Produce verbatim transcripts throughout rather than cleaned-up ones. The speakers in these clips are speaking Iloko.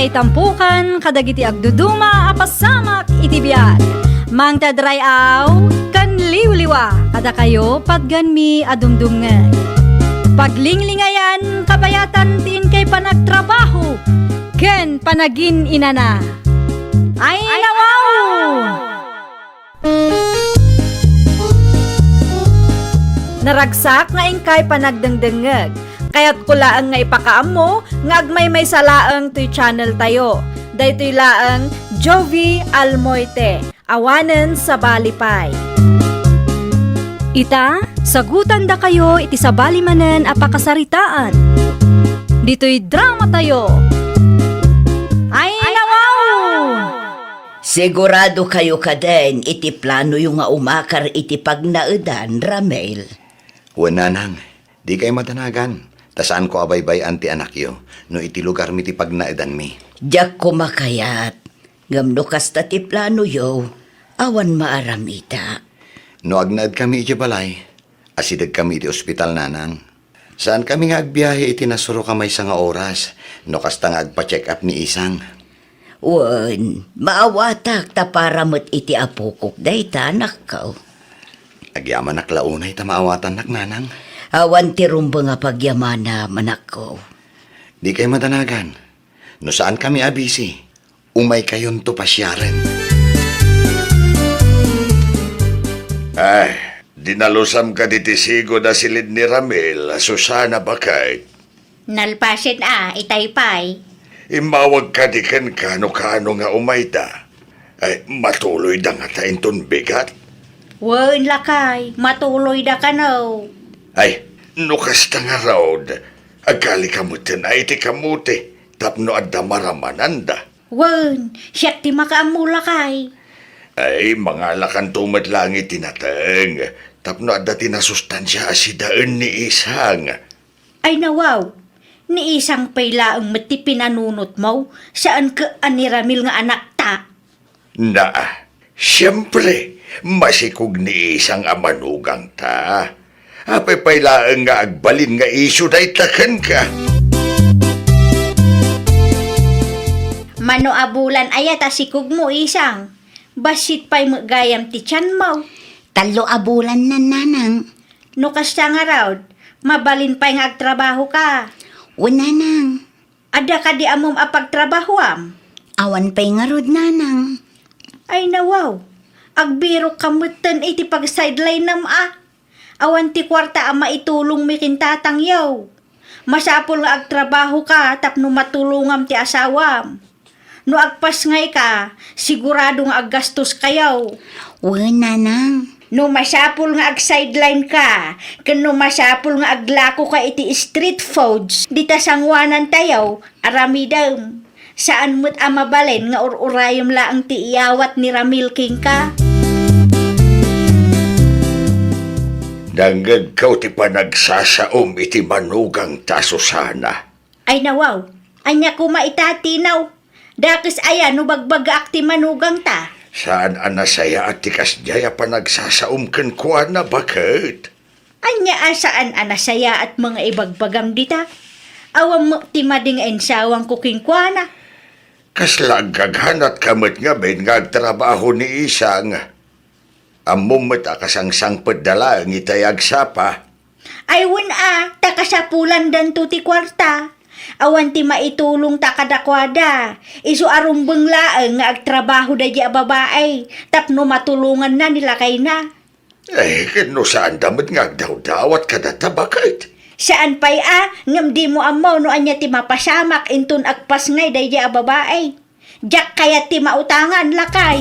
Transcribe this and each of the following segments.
Tampukan kadagiti agduduma a pasamak iti biag. Mangted ray-aw ken liwliwa kadakayo patgenmi a dumdumngeg. Paglinglingayan kabayatan ti inkay panagtrabaho ken panagin-inana. Ay, nawaw! Naragsak nga inkay panagdengdengngeg. Kayatko laeng nga ipakaammo nga agmaymaysa laeng toy channel tayo. Daytoy laeng Jovie Almoite, awanen sabali pay. Ita, sagutandakayo iti sabali manen a pakasaritaan. Ditoy drama tayo. Ay, nawaw! Sigurado kayo kaden iti planoyo nga umakar iti pagnaedan, Ramil? Wen, nanang, dikay madanagan, ta saanko a baybay-an ti anakyo no iti lugarmi ti pagnaedanmi. Diak koma kayat, ngem no kasta ti planoyo, awan maaramidak. No agnaedkami iti balay, asidegkami iti ospital, nanang. Saankami nga agbiahe iti nasurok a maysa nga oras, no kasta nga agpa-check up ni Isang. Wen, maawatak ta para met iti apokok dayta, anakko. Agyamanak la unay ta maawatannak, nanang. Awan ti rumbeng a pagyamanam, anakko. Dikay madanagan. No saankami a busy, umaykayonto pasiaren. Ay, dinalusam kadi ti sigud a silid ni Ramil, Susana, baket? Nalpasen a, itay pay. Immawag kadi kenka no kaano nga umayda. Ay, matuloyda ngata inton bigat? Wen, lakay, matuloyda kano. Ay, no kasta ngarud, agkalika metten a iti kamote tapno adda maramananda. Wen, siak ti makaammo, lakay. Ay, mangalakanto met laeng iti nateng tapno adda ti nasustansia a sidaen ni Isang. Ay, nawaw, ni Isang pay laeng met ti pinanunotmo, saan ket a ni Ramil nga anakta. Naa, siempre, masikog ni Isang a manugangta. Apay pay laeng nga agbalin nga isyu dayta kenka? Mano a bulan aya ta sikogmo, Isang? Bassit pay met gayam ti tianmo. Tallo a bulan, nanang. No kasta ngarud, mabalin pay nga agtrabahoka. Wen, nanang. Adda kadi ammom a pagtrabahoam? Awan pay ngarud, nanang. Ay, nawaw. Agbirokka metten iti pag-sideline-am a. Awan ti kuarta a maitulongmi ken tatangyo. Masapul nga agtrabahoka tapno matulongam ti asawam. No agpasngayka, sigurado nga aggastoskayo. Wen, nanang. No masapul nga ag-sideline-ka, ken no masapul nga aglakoka iti street foods, dita sangoanantayo, aramidem. Saan met a mabalin nga ur-urayem laeng ti iyawat ni Ramil kenka. Nangngegko ti panagsasaom iti manugangta, Susana. Ay, nawaw, ania koma ita, Tinaw? Dakes aya no bagbagaak ti manugangta? Saan a nasayaat ti kasdiay a panagsasaom kenkuana, baket? Ania a saan a nasayaat met nga ibagbagam dita? Awan met ti madi nga insawangko kenkuana. Kasla aggaganat ka met ngamin nga agtrabaho ni Isang. Ammom met a kasangsangpetda laeng itay agsapa. Ay wen a, ta kasapulandanto ti kuarta. Awan ti maitulongta kadakuada. Isu a rumbeng laeng nga agtrabaho daydi a babai tapno matulonganna ni lakayna. Eh, ken no saanda met nga agdawdawat kadata, baket? Saan pay a, ngem dimo ammo no ania ti mapasamak inton agpasngay daydi a babai. Diak kayat ti mautangan, lakay.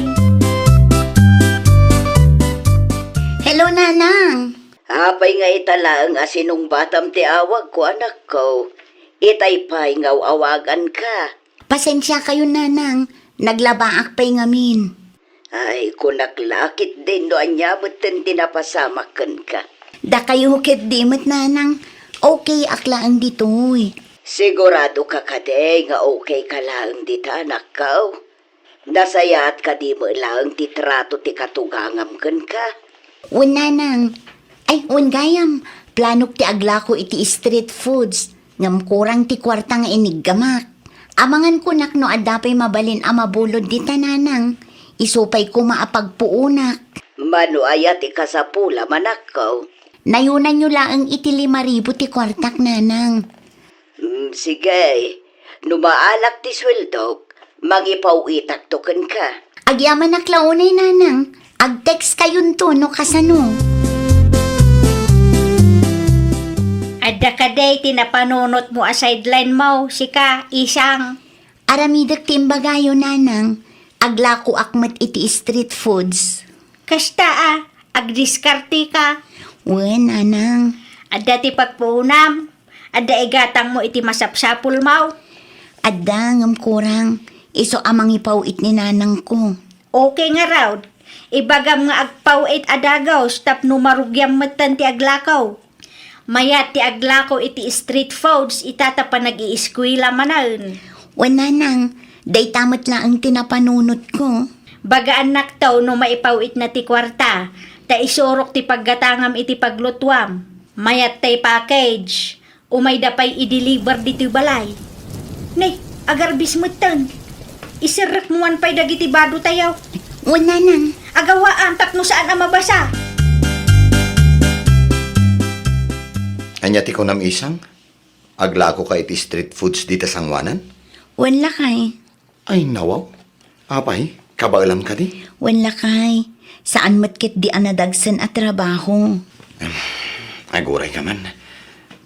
Hello, Nanang. Apay nga ita laeng a sinungbatam ti awagko, anakko? Itay pay nga aw-awaganka. Pasensiakayon, Nanang. Naglabaak pay ngamin. Ay, kunak la ketdin no ania metten ti napasamak kenka. Dakayo ketdi met, Nanang. Okay ak laeng ditoy. Sigurado ka kadi nga okay ka laeng dita, anakko? Nasayaat kadi met laeng ti trato ti katugangam kenka? Wen, Nanang. Ay, wen gayam, planok ti aglako iti street foods, ngem kurang ti kuarta nga iniggamak. Amangan kunak no adda pay mabalin a mabulod dita, nanang. Isu pay koma a pagpuonak. Mano aya ti kasapul a manakkaw? Nayunanyo laeng iti lima ribu ti kuartak, nanang. Mm, sige. No maalak ti sueldok, mangipaw-itakto kenka. Agyamanak la unay, nanang. Ag-text kayonto no kasano. Adda kadi ti napanunotmo a sideline mo, sika, Isang? Aramidek ti imbagayo, nanang. Aglakoak met iti street foods. Kasta a, agdiskarte ka. Wen, nanang. Adda ti pagpuonam. Adda igatangmo iti masapsapulmo. Adda, ngem kurang. Isu a mangipaw-it ni nanangko. Okay ngarud. Ibagam nga agpaw-it a dagus tapno marugiam metten ti aglako. Mayat ti aglako iti street foods ita ta panag-iiskuela manen. Wen, nanang, dayta met laeng ti napanunotko. Bagaannakto no maipaw-itna ti kuarta, ta isurok ti paggatangam iti paglutuam. Mayat tay package. Umayda pay i-deliver ditoy balay. Ne, agarbis metten. Iserrekmo man pay dagiti badotayo. Wen, nanang. Agawaam tapno saan a mabasa. Ania ti kunam, Isang? Aglakoka iti street foods dita sangoanan? Wen, lakay. Ay, nawaw. Apay, kabaelam kadi? Wen, lakay. Saan met ketdi a nadagsen a trabaho. Em, agurayka man.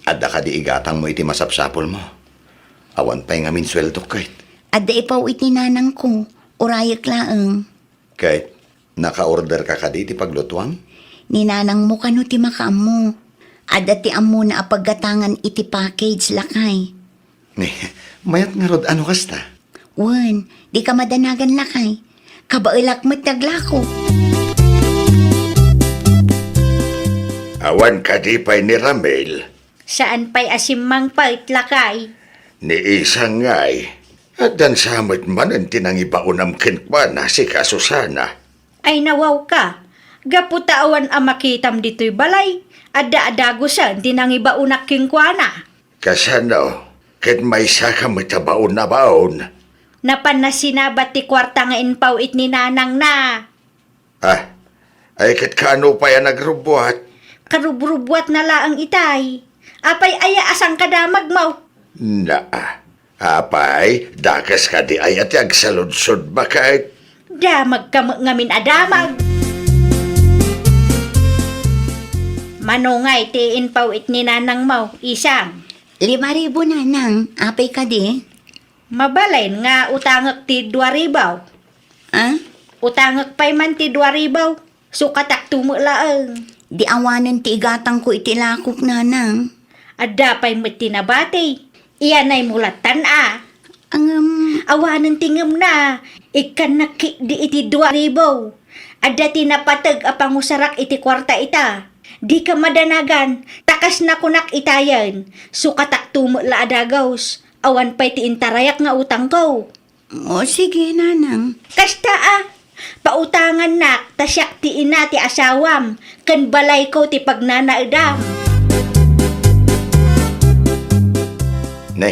Adda kadi igatangmo iti masapsapulmo? Awan pay ngamin sueldok ket. Adda ipaw-it ni nanangko. Urayek laeng. Ket, naka-orderka kadi iti paglutuam? Ni nanangmo kano ti makaammo. Adda ti ammona a paggatangan iti package, lakay. Ni, mayat ngarud a no kasta? Wen, dika madanagan, lakay. Kabaelak met ti aglako. Awan kadi pay ni Ramil? Saan pay a simmangpet, lakay. Ni Isang ngay, addan sa met manen ti nangibaonam kenkuana, sika Susana. Ay, nawawka. Gapu ta awan a makitam ditoy balay, adda a dagusen ti nangibaonak kenkuana. Kasano? Ket maysaka met a baon a baon? Napanna sinabat ti kuarta nga impaw-it ni nanangna. Ah, ay ket kaano pay a nagrubbuat? Karubrubbuatna laeng itay. Apay aya a sangkadamagmo? Naa. Apay, dakes kadi aya ti agsaludsod baket? Damagka met ngamin a damag. Mano ngay ti impaw-it ni nanangmo, Isang? Lima ribu, nanang. Apay kadi? Mabalin nga utangek ti dua ribu. Ah? Utangek pay man ti dua ribu. Sukatakto met laeng. Di awanen ti igatangko iti lakok, nanang. Adda pay met ti nabati. Iyanaymo lattan a. Ngem. Awanen ti ngemna. Ikkannak ketdi iti dua ribu. Adda ti napateg a pangusarak iti kuarta ita. Dika madanagan, ta kas nakunak itayen, sukatakto met la a dagus. Awan pay ti intarayak nga utangko. O, sige, nanang. Kasta a, pautangannak ta siak ti ina ti asawam, ken balayko ti pagnanaedam. Ne,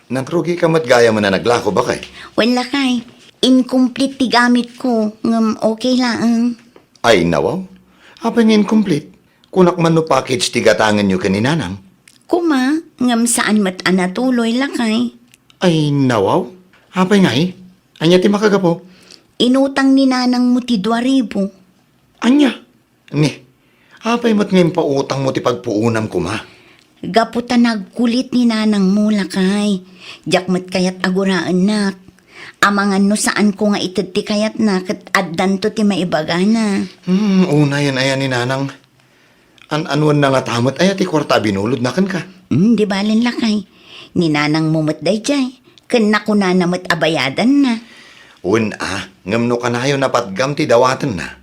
nagrugika met gayam a naglako, baket? Wen, lakay. Incomplete ti gamitko, ngem okay laeng. Ay, nawaw. Apay nga incomplete? Kunak man no package ti gatangenyo ken ni nanang? Kuma, ngem saan met a natuloy, lakay. Ay, nawaw. Apay ngay? Ania ti makagapu? Inutang ni nanangmo ti dua ribu. Ania? Ni, apay met nga impautangmo ti pagpuonam kuma? Gapu ta nagkulit ni nanangmo, lakay. Diak met kayat a guraennak. Amangan no saanko nga ited ti kayatna ket addanto ti maibagana. Hmm, unayen aya ni nanang. An-anuenna ngata met aya ti kuarta a binulodna kenka? Hmm, di balen, lakay. Ni nanangmo met daydiay. Ken nakunana met a bayadanna. Wen a, ngem no kanayon a patgam ti dawatenna,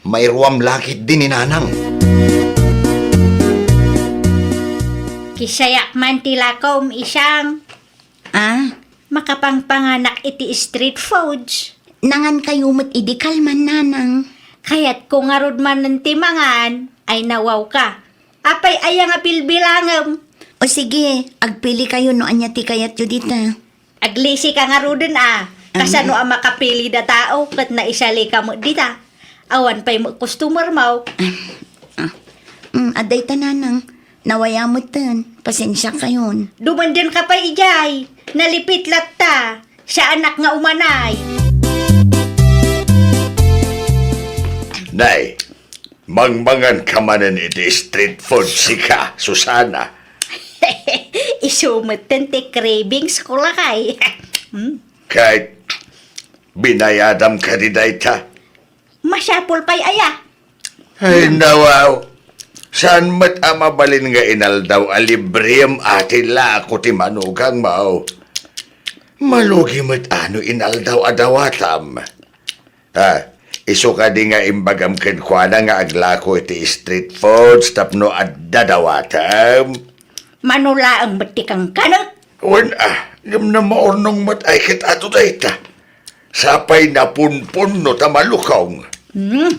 mairuam la ketdi ni nanang. Kisayak man ti lakom, Isang. Ah? Makapangpanganak iti street foods. Nangankayo met idi kalman, nanang. Kayatko ngarud manen ti mangan, ay nawawka. Apay aya nga bilbilangem? O sige, agpili kayo no ania ti kayatyo dita. Aglisika ngaruden a. Kasano a makapili da tao ket naisalika met dita? Awan pay met customer mo. Ah, mm, adda ita, Nanang. Nawaya metten. Pasensiakayon. Dumenden ka pay idiay. Nalipit latta. Saanak nga umanay. Nay, mangmangan ka manen iti street food sika, Susana. Isu metten ti cravings ko, lakay. Hmm? Kay, binayadam kadi dayta? Masapul pay aya? Ay, nawaw. Saan met a mabalin nga inaldaw a librem a ti lako ti manugangmo? Malugi met a no inaldaw a dawatam. Ah, isu kadi nga imbagam kenkuana nga aglako iti street foods tapno adda dawatam? Mano laeng met ti kankanek? Wen, ah, ngem namaurnong met ay ket adu dayta. Sapay napunpunno ta malukong. Hmm,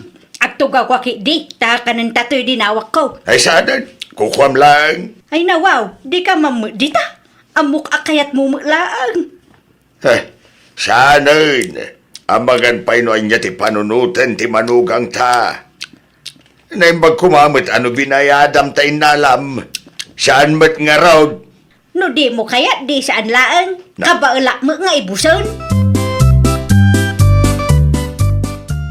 agtugawka ketdi, ta kanen tatoy dinawakko. Ay, saanen, kukuam laeng. Ay, nawaw, dika met dita. Ammok a kayatmo met laeng. Eh, saanen, amangan pay no ania ti panunoten ti manugangta. Naimbag koma met a no binayadam ta innalam. Saan met ngarud? No dimo kayat, di saan laeng. Na- Kabaelak met nga ibusen.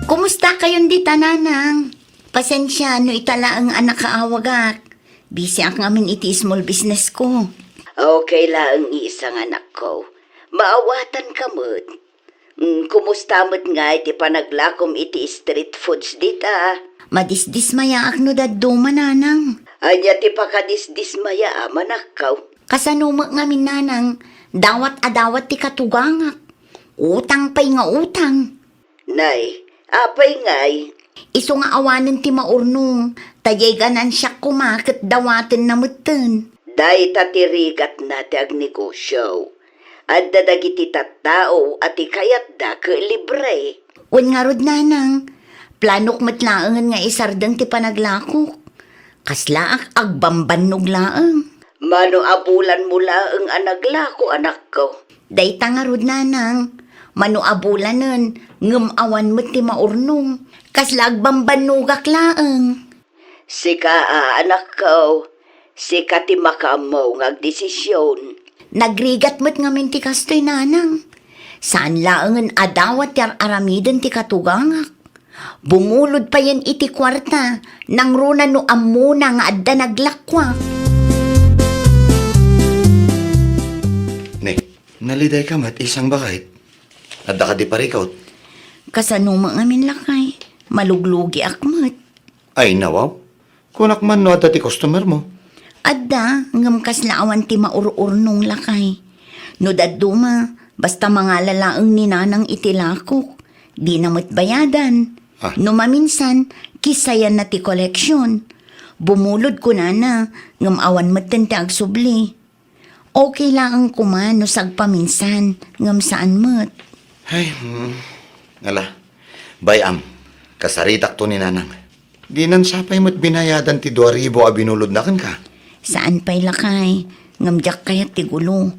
Kumustakayon dita, Nanang? Pasensia no ita laeng a nakaawagak. Bisiak ngamin iti small business ko. Okay laeng, isang anakko. Maawatanka met. Mm, kumusta met ngay ti panaglakom iti street foods dita? Madisdismayaak no dadduma, Nanang. Ania ti pakadisdismayaam, anakko? Kasano met ngamin, Nanang? Dawat a dawat ti katugangak. Utang pay nga utang. Nay, apay ngay? Isu nga awanen ti maurnong, ta diay ganansiak koma ket dawatenna metten. Dayta ti rigatna ti agnegosio. Adda dagiti tattao a ti kayatda ket libre. Wen ngarud, Nanang, planok met laengen nga isardeng ti panaglakok. Kaslaak agbambannog laeng. Mano a bulanmo laeng a naglako, anakko? Dayta ngarud, Nanang. Mano a bulanen, ngem awan met ti maurnong. Kasla agbambannogak laeng. Sika a, anakko, sika ti makaammo nga agdesision. Nagrigat met ngamin ti kastoy, Nanang. Saan laengen a dawat ti ar-aramiden ti katugangak. Bumulod payen iti kuarta, nangruna no ammona nga adda naglakuak. Ne, nalidayka met, isang baket. Adda kadi parikut? Kasano met ngamin, lakay? Maluglugiak met. Ay, nawaw. Kunak man no adda ti customer mo. Adda, ngem kasla awan ti maur-urnong, lakay. No dadduma, basta mangala laeng ni Nanang iti lakok. Dina met bayadan. Ah. No maminsan, kisayanna ti koleksion. Bumulod kunana, ngem awan metten ti agsubli. Okay laeng koma no sagpaminsan, ngem saan met. Ay, hmm. Ala, bay-am, kasaritakto ni Nanang. Dinan sapay met binayadan ti dua ribu a binulodna kenka? Saan pay, lakay, ngem diak kayat ti gulo.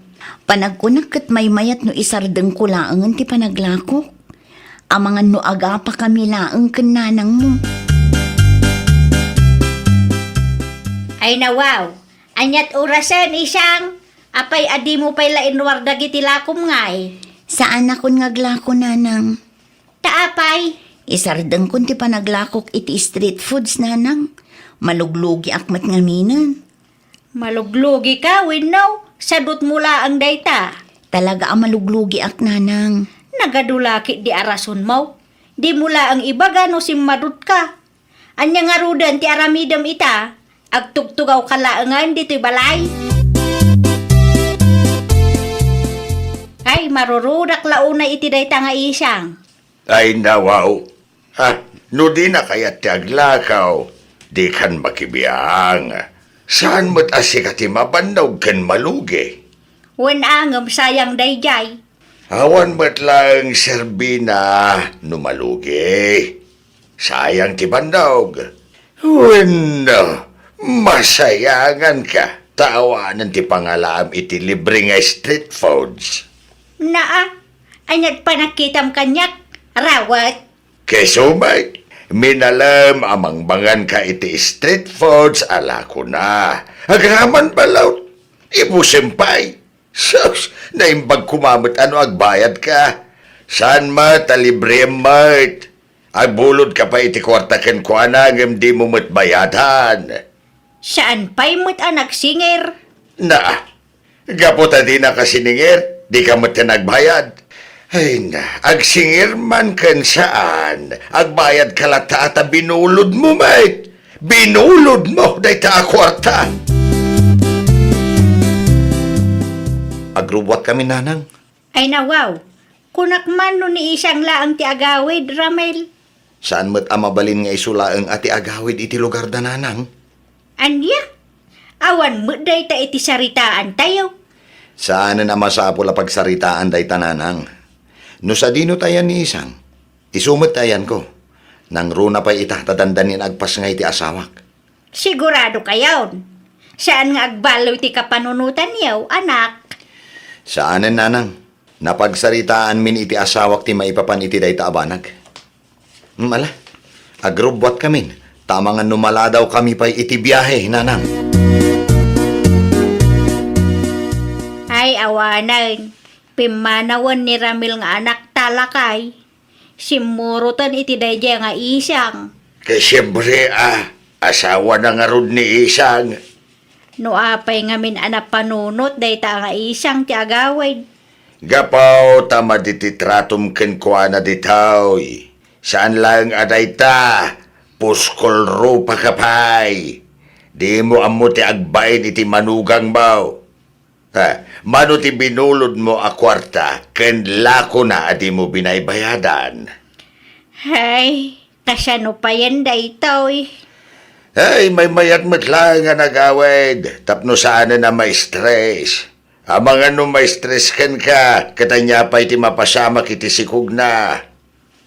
Panagkunak ket maymayat no isardengko laengen ti panaglakok. Amangan no agapakami laeng ken nanangmo. Ay, nawaw, aniat orasen, isang? Apay a dimo pay la inruar dagiti lakom ngay? Saanakon nga aglako, Nanang. Ta apay? Isardengkon ti panaglakok iti street foods, Nanang. Maluglugiak met ngaminen. Maluglugika wenno sadutmo laeng dayta? Talaga a maluglugiak, Nanang. Nagadu la ketdi a rasonmo. Dimo laeng ibaga no simmadutka. Ania ngaruden ti aramidem ita? Agtugtugawka laengen ditoy balay? Ay, marurudak la unay iti dayta nga isang. Ay, nawaw. Ha, no dina kayat ti aglakaw, dikan makibiang. Saan met a sika ti mabannog ken malugi? Wen a, ngem sayang daydiay. Awan met laeng serbina no malugi. Sayang ti bannog. Wenno, masayanganka ta awanen ti pangalaam iti libre nga street foods. Naa, ania't panagkitam kaniak, Rawet? Keso met, minalem a mangmanganka iti street foods a lakona. Agraman balaw, ibusem pay. Sus, naimbag koma met a no agbayadka. Saan met a librem met. Agbulodka pay iti kuarta kenkuana ngem dimo met bayadan. Saan pay met a nagsingir? Na, gapu ta dinaka siningir, dika met nagbayad. Ay na, agsingir man ken saan, agbayadka latta ta binulodmo met. Binulodmo dayta a kuarta. Agrubbuatkami, Nanang. Ay na, wow. Kunak man no ni Isang laeng ti agawid, Ramel. Saan met a mabalin nga isu laeng a ti agawid iti lugarda, Nanang? Ania? Awan met dayta iti saritaantayo? Saanen a masapul a pagsaritaan dayta, Nanang. No sadino ti ayan ni Isang, isu met ti ayanko. Nangruna pay ita ta dandani nga agpasngay ti asawak. Sigurado kayon? Saan nga agballoy ti kapanunotanyo, anak? Saanen, Nanang. Napagsaritaanmin iti asawak ti maipapan iti dayta a banag. Hmm, ala, agrubbuatkamin, ta amangan no maladawkami pay iti biahe, Nanang. Ay, awanen. Pimmanawen ni Ramil nga anakta, lakay. Simmuroten iti daydiay nga Isang. Ket siempre a, asawana ngarud ni Isang. No apay ngamin a napanunot dayta nga Isang ti agawid? Gapu ta madi ti tratom kenkuana ditoy. Saan laeng a dayta, puskol rupaka pay. Dimo ammo ti agbain iti manugangmo. Ha, mano ti binulodmo a kuarta ken lakona a dimo binaybayadan? Hay, kasano payen daytoy? Ay, maymayat met laeng a nagawid tapno saanen a ma-stress. Amangan no ma-stress kenka, ket ania pay ti mapasamak iti sikogna?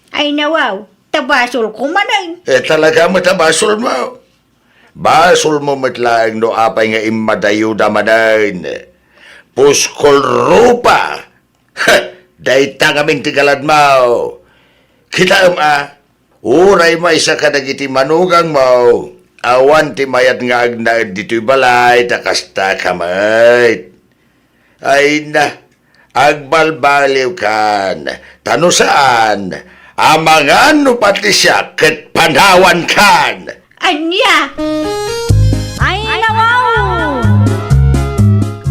Ay, nawaw, ta basolko manen. Eh, talaga met a basolmo. Basolmo met laeng no apay nga immadayoda manen. Puskol rupa! Heh! Dayta ngamin ti galadmo. Kitaem a, uray maysa kadagiti manugangmo, awan ti mayat nga agnaed ditoy balay ta kasta ka met. Ay na, agbalbaliwkan, ta no saan, amangan no pati siak ket panawankan. Ania? Ay, nawaw!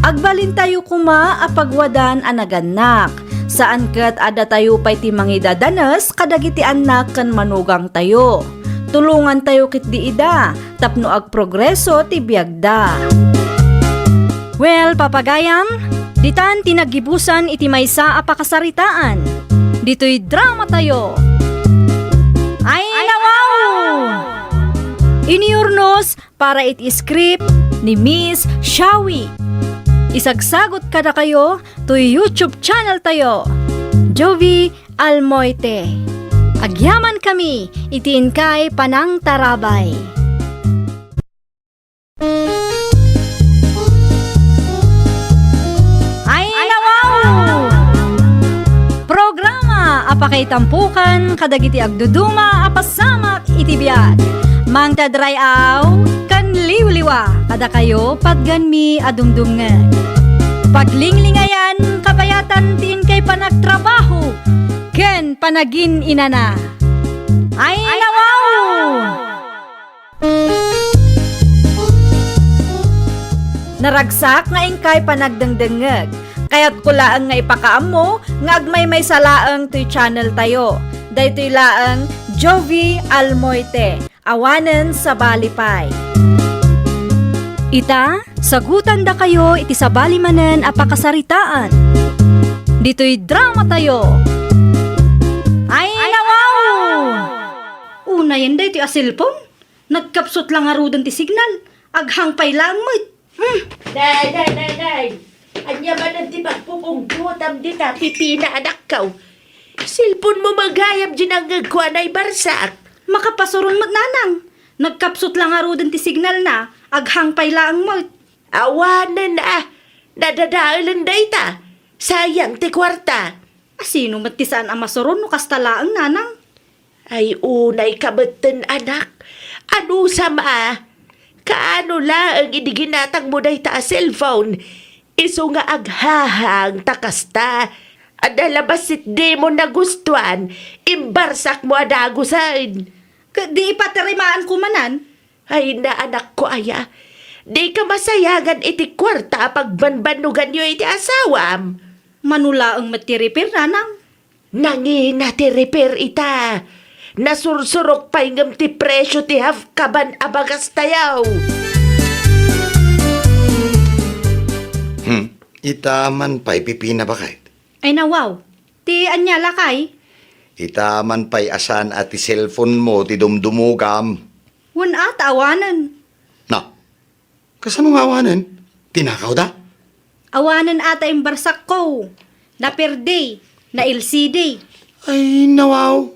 Agbalintayo koma a pagwadan a nagannak. Saan ket a datayo pay ti mangidadanes kadagiti annak ken manugangtayo. Tulongantayo ketdi ida tapno agprogreso ti biagda. Well, papagayam, ditan ti naggibusan iti maysa a pakasaritaan. Ditoy dramatayo. Ay, nawaw! Inurnos para iti script ni Miss Shawi. Isagsagut kadakayo toy YouTube channel tayo, Jovie Almoite. Agyamankami iti inkay panangtarabay. Ay, nawaw! Programa a pakaitampokan kadagiti agduduma a pasamak iti biag. Mangted ray-aw ken liwliwa kadakayo patgenmi a dumdumngeg. Paglinglingayan kabayatan ti inkay panagtrabaho ken panagin-inana. Ay, nawaw! Naragsak nga inkay panagdengdengngeg. Kayatko laeng nga ipakaammo nga agmaymaysa laeng toy channel tayo. Daytoy laeng Jovie Almoite, awanen sabali pay. Ita, sagutandakayo iti sabali manen a pakasaritaan. Ditoy dramatayo. Ay, nawaw! Unayen daytoy a cellphone? Nagkapsut la ngaruden ti signal, aghang pay laeng met. Hmm. Day, day, day, day. Ania manen ti pagpupungtotam dita, pipina, anakko? Cellphone mo gayam ti nangngegko a naibarsak. Makapasuron met, nanang. Nagkapsut la ngaruden ti signalna, aghang pay laeng met. Awanen a, nadadaelen dayta. Sayang ti kuarta. Asino met ti saan a masuron no kasta laeng, nanang? Ay, unay ka metten, anak. Anusam a? Kaano laeng idi ginatangmo dayta a cellphone? Isu nga aghahang ta kasta. Adda la bassit dimo nagustuan, imbarsakmo a dagusen. Ket di ipatarimaanko manen? Ay, naanakko aya. Dika masayangan iti kuarta a pagbanbannoganyo iti asawam. Mano laeng met ti repair, nanang? Nangina ti repair ita. Nasursurok pay ngem ti presio ti half kaban a bagastayo. Hmm, ita man pay pipina, baket. Ay, nawaw. Ti ania, lakay? Ita man pay a saan a ti cellphone mo ti dumdumogam. Wen a ta awanen. Na, kasano nga awanen? Tinakawda? Awanen a ta imbarsakko. Naperde, na-L C D. Ay, nawaw.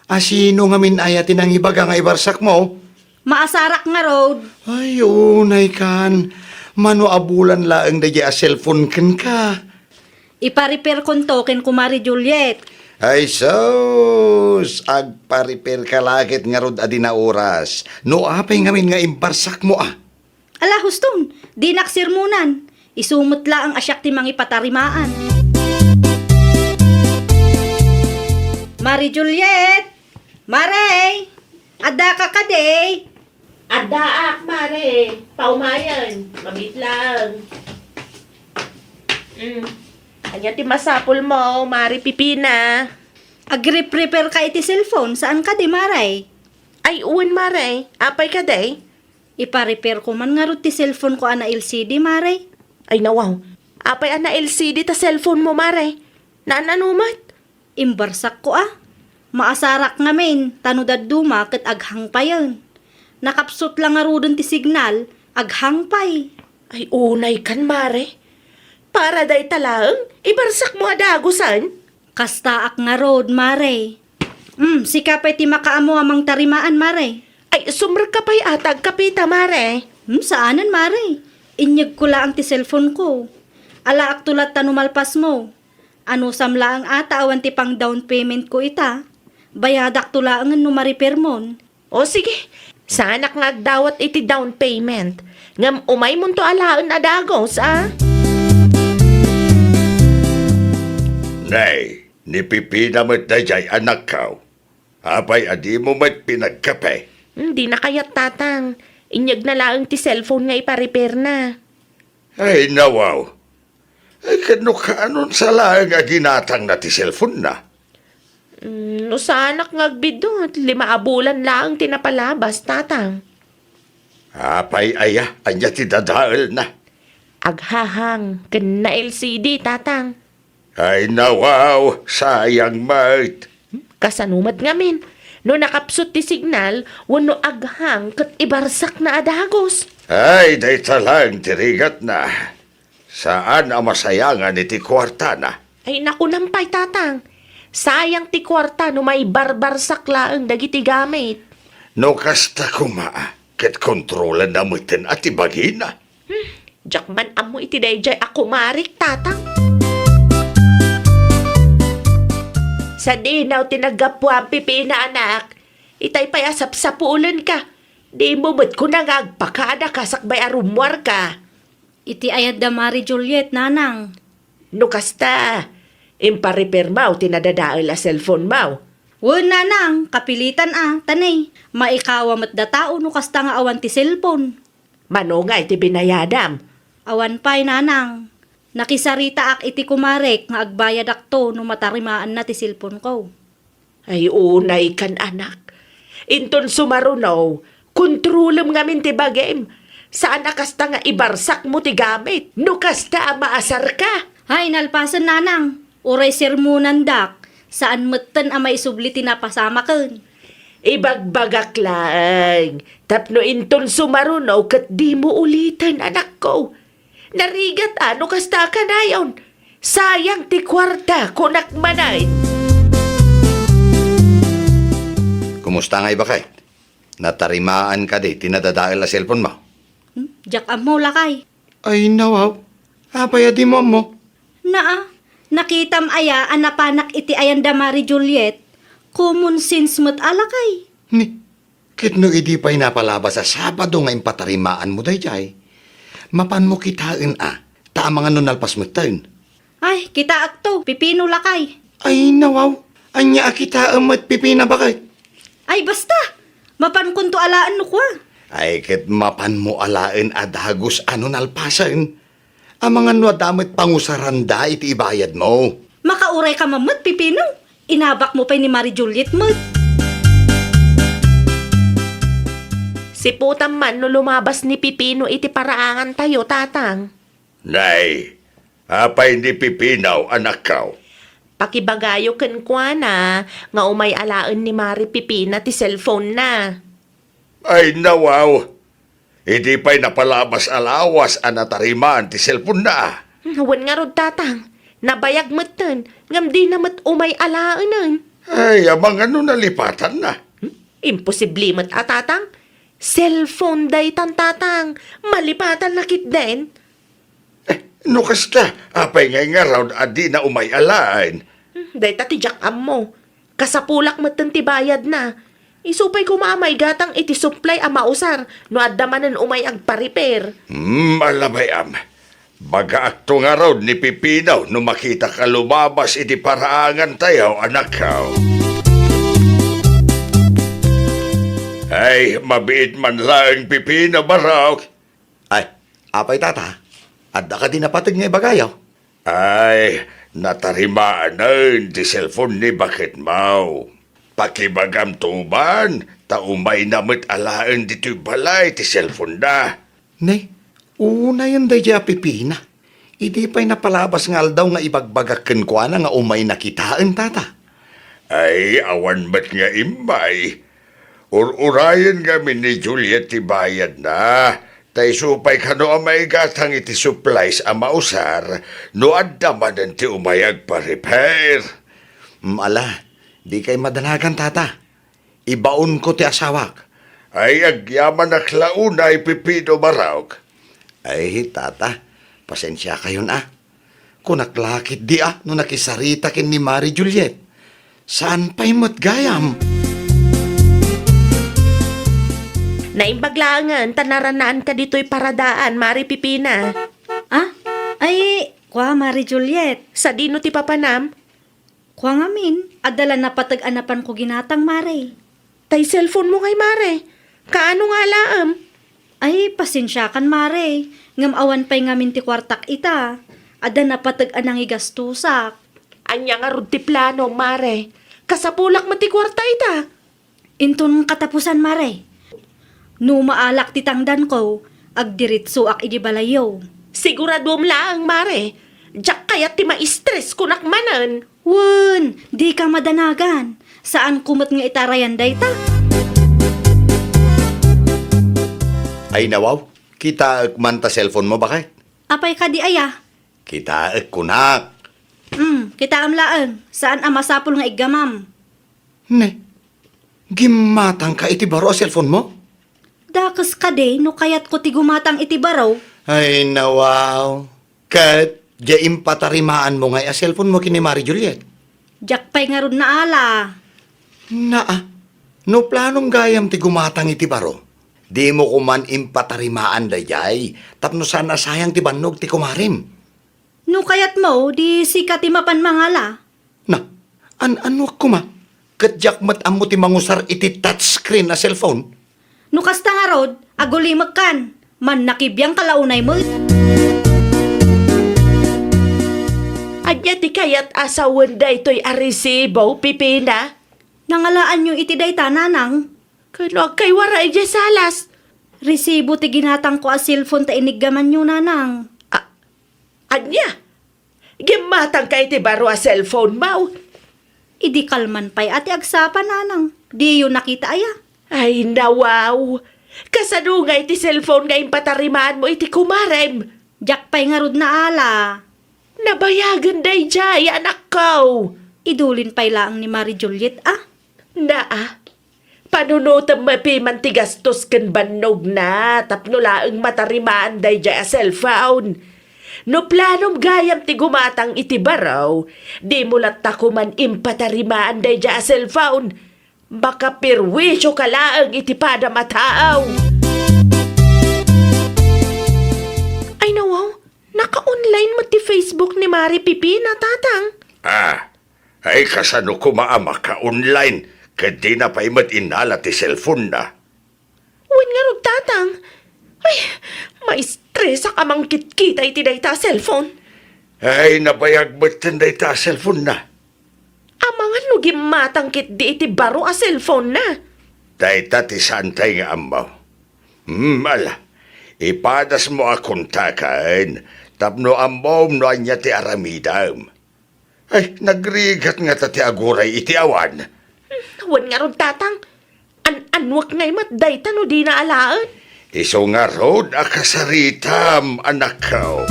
Asino ngamin aya ti nangibaga nga ibarsakmo? Maasarak ngarud. Ay, unay kan. Mano a bulan laeng daydiay a cellphone kenka? Iparepairkonto ken Kumare Juliet. Ay sus, agparepairka la ket ngarud a di naoras. No apay ngamin nga imbarsakmo a? Ala, huston, dinak sermonan. Isu met laeng a siak ti mangipatarimaan. Mare Juliet! Mare! Addaka kadi? Addaak, Mare. Paumayen. Mabiit laeng. Mm. Ania ti masapulmo, Mare Pipina? Agrepair ka iti cellphone, saan kadi, Mare? Ay, wen, Mare. Apay kadi? Iparepairko man ngarud ti cellphone ko a na-L C D, Mare. Ay, nawaw. Apay a na-L C D ta cellphone mo, Mare? Naan-ano met? Imbarsakko a. Maasarak ngamin, ta no dadduma ket aghang payen. Nakapsut la ngaruden ti signal, aghang pay. Ay, unay kan, Mare. Para dayta laeng, ibarsakmo a dagusen. Kastaak ngarud, Mare. Mm, sika pay ti makaammo a mangtarimaan, Mare. Ay, sumrekka pay a ta agkapita, Mare. Hmm, saanen, Mare. Inyegko laeng ti cellphone ko. Alaakto latta no malpasmo. Anusam laeng a ta awan ti pang-down payment ko ita. Bayadakto laengen no marepairmon. O sige, saanak nga agdawat iti down payment. Ngem umaymonto alaen a dagus, a? Nay, ni Pipina met daydiay, anakko. Apay a dimo met pinagkape? Hmm, dina kayat, Tatang. Inyegna laeng ti cellphone nga iparepairna. Ay, nawaw. Ay, ket no kaanon sa laeng a ginatangna ti cellphone-na? Mm, no saanak nga agbiddut, lima a bulan laeng ti napalabas, Tatang. Apay aya, ania ti dadaelna? Aghahang ken na-L C D, Tatang. Ay, nawaw, sayang met. Kasano met ngamin? No nakapsut ti signal, wenno aghang ket ibarsakna a dagus. Ay, dayta laeng ti rigatna. Saan a masayangan iti kuartana. Ay, nakunam pay, Tatang. Sayang ti kuarta no maibarbarsak laeng dagiti gamit. No kasta koma, ket kontrolanna metten a ti bagina. Hmm, diak man ammo iti daydiay a kumarik, Tatang. Sadino ti naggapuam, Pipina, anak? Itay pay a sapsapulenka. Dimo met kuna nga agpakada ka sakbay a rummuarka. Iti ayat da Mare Juliet, nanang. No kasta, imparepairmo ti nadadael a cellphone mo. Wen, nanang, kapilitan a, ta ne, maikawa met dataw no kasta nga awan ti cellphone. Mano nga iti binayadam? Awan pay, nanang. Nakisaritaak iti kumarek nga agbayadakto no matarimaanna ti cellphone ko. Ay, unay kan, anak. Inton sumaruno, kontrolem ngamin ti bagim. Saan a kasta nga ibarsakmo ti gamit. No kasta a maasarka. Ay, nalpasen, nanang. Uray sermonandak, saan metten a maisubli ti napasamaken. Ibagbagak laeng, tapno inton sumaruno ket dimo uliten, anakko. Narigat a no kasta a kanayon. Sayang ti kuarta, kunak manen. Kumusta ngay, baket? Natarimaan kadi ti nadadael a cellphone mo? Hmm, diak ammo, lakay. Ay, nawaw. Apay a dimo ammo? Naa, nakitam aya a napanak iti ayan da Mari Juliet? Common sense met a lakay. Ni, ket no idi pay napalabas a Sabado nga impatarimaanmo daydiay, mapanmo kitaen a, ta amangan no nalpas metten. Ay, kitaekto, pipino lakay. Ay, nawaw. Ania a kitaem met pipina, baket? Ay, basta. Mapankonto alaen no kua. Ay, ket mapanmo alaen a dagus a no nalpasen. Amangan no adda met pangusaranda iti ibayadmo. Makauray ka man met, pipino. Inabakmo pay ni Mari Juliet met. Siputam man no lumabas ni Pipino iti paraangantayo, tatang. Nay, apay ni Pipino, anakko? Pakibagayo kenkuana nga umay alaen ni Mari Pipina ti cellphone-na. Ay, nawaw. Idi pay napalabas a lawas a natarimaan ti cellphone-na. Wen ngarud, tatang. Nabayag metten, ngem dina met umay alaenen. Ay, amangan no nalipatanna. Hmm? Imposible met a, tatang. Cellphone daytan, tatang. Malipatanna ketdin. Eh, no kasta, apay ngay ngarud a dina umay alaen? Hmm, dayta ti diak ammo. Kasapulak metten ti bayadna. Isu pay koma a maigatang iti supply a mausar no adda manen umay agpa-repair. Hmm, ala bay-am. Bagaakto ngarud ni Pipino no makitak a lumabas iti paraangantayo, anakko. Ay, mabiit man laeng Pipino, barok. Ay, apay, tata? Adda kadi napateg nga ibagayo? Ay, natarimaanen ti cellphone ni baketmo. Pakibagamto man, ta umayna met alaen ditoy balay ti cellphone-na. Ne, unayen daydiay a pipina. Idi pay napalabas nga aldaw nga ibagbagak kenkuana nga umayna kitaen, tata. Ay, awan met nga immay. Ur-urayen ngamin ni Juliet ti bayadna, ta isu pay kano a maigatang iti supplies a mausar no adda manen ti umay agpa-repair. Mm, ala, dikay madanagan, tata. Ibaonko ti asawak. Ay, agyamanak la unay, Pipino, barok. Ay, tata, pasensiakayon a. Kunak la ketdi a no nakisarita ken ni Mari Juliet. Saan pay met gayam? Naimbag laengen ta narannaanka ditoy paradaan, Mari Pipina. Ah? Ay, kua, Mari Juliet. Sadino ti papanam? Kua ngamin, adda la napateg a napanko ginatang, Mare. Tay cellphone mo ngay, Mare. Kaano nga alaem? Ay, pasensiakan, Mare. Ngem awan pay ngamin ti kuartak ita. Adda napateg a nangigastosak. Ania ngarud ti plano, Mare? Kasapulak met ti kuarta ita. Inton katapusan, Mare. No maalak ti tangdanko, agdiritsoak idi balayyo. Siguraduem laeng, Mare. Diak kayat ti ma-stress, kunak manen. Wen, dika madanagan. Saanko met nga itarayan dayta. Ay, nawaw, kitaek man ta cellphone mo, baket? Apay kadi aya? Kitaek, kunak. Hmm, kitaem laeng. Saan a masapul nga iggamam. Ne, gimmatangka iti baro a cellphone mo? Dakes kadi no kayatko ti gumatang iti baro? Ay, nawaw. Ket, diay impatarimaanmo ngay a cellphone mo ken ni Mari Juliet? Diak pay ngarud naala. Naa, no planom gayam ti gumatang iti baro, dimo koman impatarimaan daydiay tapno saan a sayang ti bannog ti kumarem. No kayatmo, di sika ti mapan mangala. Na, an-anoak koma? Ket diak met ammo ti mangusar iti touchscreen a cellphone. No kasta ngarud, agulimekkan. Mannakibiangka la unay met. Ania ti kayat a sawen daytoy a resibo, Pipina? Nangalaanyo iti dayta, Nanang? Kano agkaywaray idiay salas? Resibo ti ginatangko a cellphone ta iniggamanyo, Nanang. A-, ania? Gimmatangka iti baro a cellphone mo? Idi kalman pay a ti agsapa, Nanang. Diyo nakita aya? Ay, nawaw! Kasano nga iti cellphone nga impatarimaan mo iti kumarem? Diak pay ngarud naala. Nabayagen daydiay, anakko! Idulin pay laeng ni Mari Juliet, a? Naa, panunotem met piman ti gastos ken bannogna tapno laeng matarimaan daydiay a cellphone. No planom gayam ti gumatang iti baro, dimo latta koman impatarimaan daydiay a cellphone. Makaperwisio ka laeng iti padam a tao. Ay, nawaw, naka-online met ti Facebook ni Mare Pipina, Tatang. Ah, ay, kasano koma a maka-online ket dina pay met innala ti cellphone-na? Wen ngarud, Tatang. Ay, maistresak a mangkitkita iti dayta a cellphone. Ay, nabayag metten dayta a cellphone-na. Amangan no gimmatang ketdi iti baro a cellphone-na. Dayta ti saantay nga ammo. Hmm, ala, ipadasmo a kontaken tapno ammom no ania ti aramidem. Ay, nagrigat ngata ti aguray iti awan. Wen ngarud, Tatang. An-annuek ngay met dayta no dina alaen. Isu ngarud a kasaritam, anakko.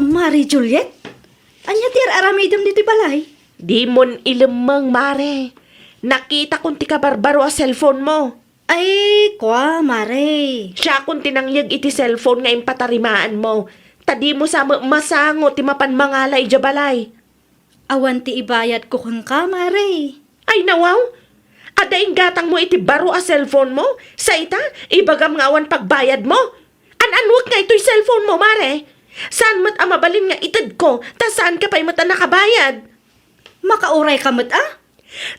Mare Juliet, ania ti ar-aramidem ditoy balay? Dimon ilemmeng, Mare. Nakitakon ti kabarbaro a cellphone-mo. Ay, kua, Mare. Siakon ti nangyeg iti cellphone nga impatarimaanmo, ta dimo sa met masango ti mapan mangala idiay balay. Awan ti ibayadko kenka, Mare. Ay, nawaw! Adda inggatangmo iti baro a cellphone-mo? Sa ita, ibagam nga awan pagbayadmo? An-annuek ngay toy cellphone-mo, Mare? Saan met a mabalin nga itedko, ta saanka pay met a nakabayad? Makaurayka met, a?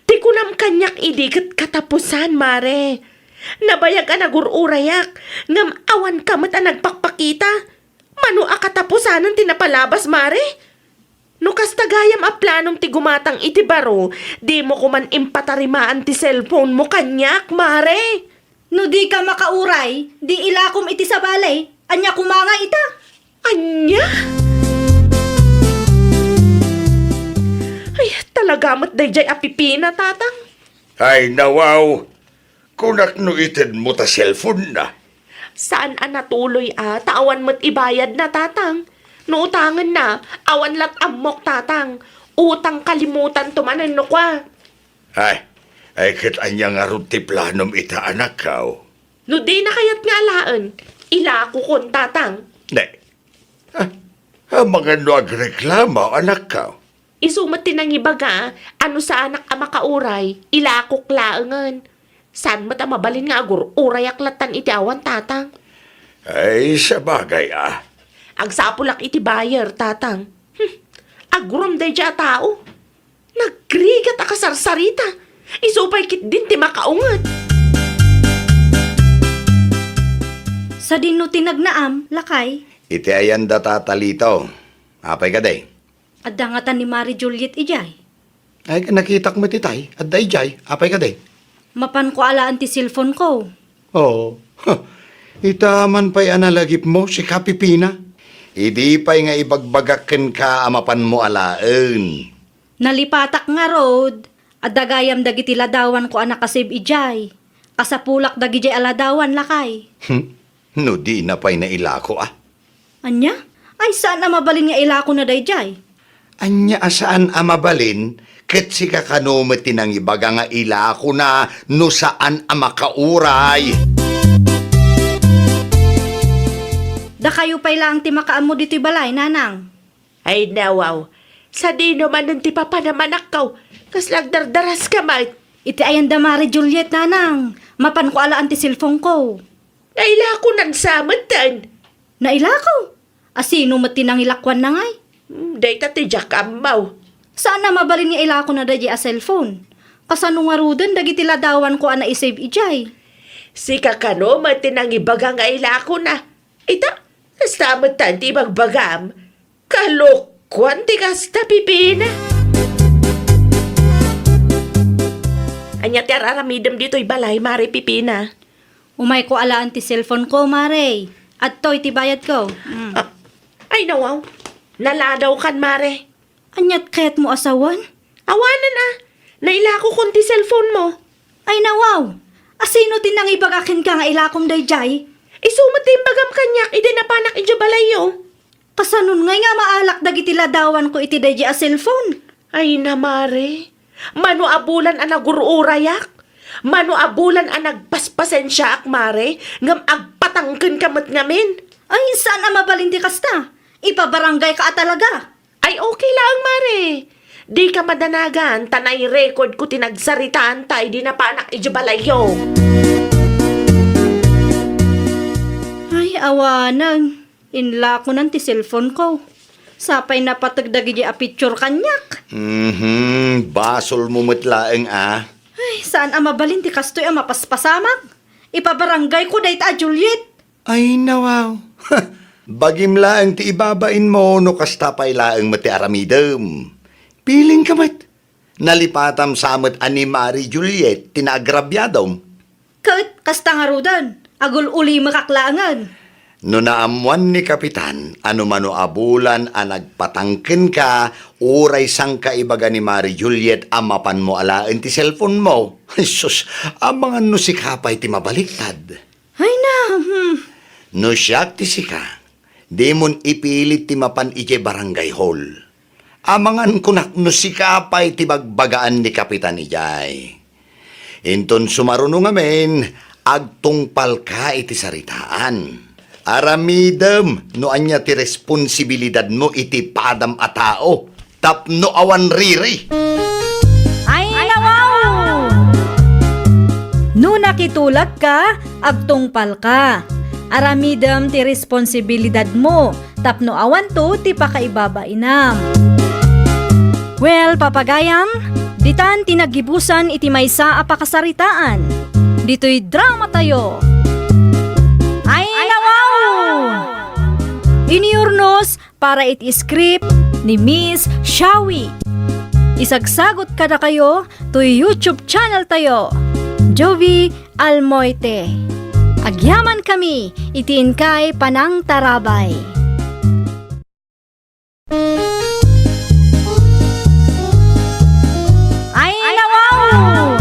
Ti kunam kaniak idi ket katapusan, Mare. Nabayag a nagur-urayak, ngem awanka met a nagpakpakita. Mano a katapusanen ti napalabas, Mare? No kasta gayam a planom ti gumatang iti baro, dimo koman impatarimaan ti cellphone-mo kaniak, Mare. No dika makauray, di ilakom iti sabali. Ania koma nga ita? Ania? Ay, talaga met daydiay a pipina, Tatang. Ay, nawaw. Kunak no itedmo ta cellphone-na. Saan a natuloy a, ta awan met ibayadna, Tatang. No utangenna, awan lat ammok, Tatang. Utang kalimutanto manen no kua. Ay, ay, ket ania ngarud ti planom ita, anakko? No dina kayat nga alaen, ilakokon, Tatang. Ne. Ah, amangan no agreklamo, anakko? Isu met ti nangibaga a no saanak a makauray, ilakok laengen. Saan met a mabalin nga agur-urayak lattan iti awan, Tatang? Ay, sabagay a. Agsapulak iti buyer, Tatang. Hmm. Agurom daydiay a tao. Nagrigat a kasarsarita. Isu pay ketdin ti makaunget. Sadino ti nagnaam, lakay? Iti ayan da Tata Lito. Apay kadi? Adda ngata ni Mare Juliet idiay. Ay, nakitak met itay. Adda idiay. Apay kadi? Mapanko alaen ti cellphone-ko. Oo. Huh. Ita man pay a nalagipmo, sika Pipina. Idi pay nga ibagbagak kenka a mapanmo alaen. Nalipatak ngarud, adda gayam dagiti ladawanko a nakasave idiay. Kasapulak dagidiay a ladawan, lakay. Hmm. No dina pay nailako, a. Ania? Ay, saan a mabalin nga ilakona daydiay? Ania a saan a mabalin, ket sika kano met ti nangibaga nga ilakona no saan a makauray? Dakayo pay laeng ti makaammo ditoy balay, nanang. Ay, nawaw. Sadino manen ti papanam, anakko? Kasla agdardaraska met. Iti ayan da Mare Juliet, nanang. Mapanko alaen ti cellphone-ko. Nailakonan sa metten. Nailako? A sino met ti nangilakuanna ngay? Hmm, dayta ti diak ammo. Saan a mabalin nga ilakona daydiay a cellphone. Kasano ngaruden dagiti ladawanko a naisave idiay? Sika kano met ti nangibaga nga ilakona. Ita, kasta metten ti ibagbagam. Kalokuan ti kasta, Pipina. Ania ti ar-aramidem ditoy balay, Mare Pipina? Umayko alaen ti cellphone-ko, Mare. Adtoy ti bayadko. Mm. Ah, ay, nawaw. Naladawkan, Mare. Aniat kayatmo a sawen? Awanen a. Nailakokon ti cellphone-mo. Ay, nawaw. A sino ti nangibaga kenka nga ilakom daydiay? Isu met ti imbagam kaniak idi napanak idiay balayyo. Kasanon ngay nga maalak dagiti ladawanko iti daydiay a cellphone? Ay na, Mare. Mano a bulan a nagur-urayak? Mano a bulan a nagpaspasensiaak, Mare, ngem agpat Tangken ka met ngamin? Ay, saan a mabalin ti kasta. Ipabarangay ka a talaga. Ay, okay laeng, Mare. Di ka madanagan, ta nai-record ko ti nagsaritaanta idi napanak idiay balayyo. Ay, awanen. Inlakonan ti cellphone ko. Sapay napateg dagidi a picture kaniak. Mhm, basolmo met laeng a. Ay, saan a mabalin ti kastoy a mapaspasamak. Ipabarangay ko dayta a Juliet. Ay, nawaw. Bagim laeng ti ibabainmo no kasta pay laeng met ti aramidem. Piling ka met. Nalipatam sa met a ni Mari Juliet ti naagrabiadom. Ket kasta ngaruden, agul-ulimekak laengen. No naammuan ni Kapitan a no mano a bulan a nagpatangkenka, uray sangka ibaga ni Mari Juliet a mapanmo alaen ti cellphone mo. Sus, amangan no sika pay ti mabaliktad. Ay na, hmm. No siak ti sika, dimon ipilit ti mapan idiay barangay hall. Amangan kunak no sika pay ti bagbagaan ni Kapitan idiay. Inton sumaruno ngamin, agtungpalka iti saritaan. Aramidem no ania ti responsibilidadmo iti padam a tao tapno awan riri. Ay, nawaw! No nakitulagka, agtungpalka. Aramidem ti responsibilidadmo tapno awanto ti pakaibabainam. Well, papagayam, ditan ti naggibusan iti maysa a pakasaritaan. Ditoy dramatayo. Ay, nawaw! Inurnos para iti script ni Miss Shawi. Isagsagot kadakayo toy YouTube channel tayo, Jovi Almoite. Agyaman kami iti inkay panangtarabay. Ay, nawaw!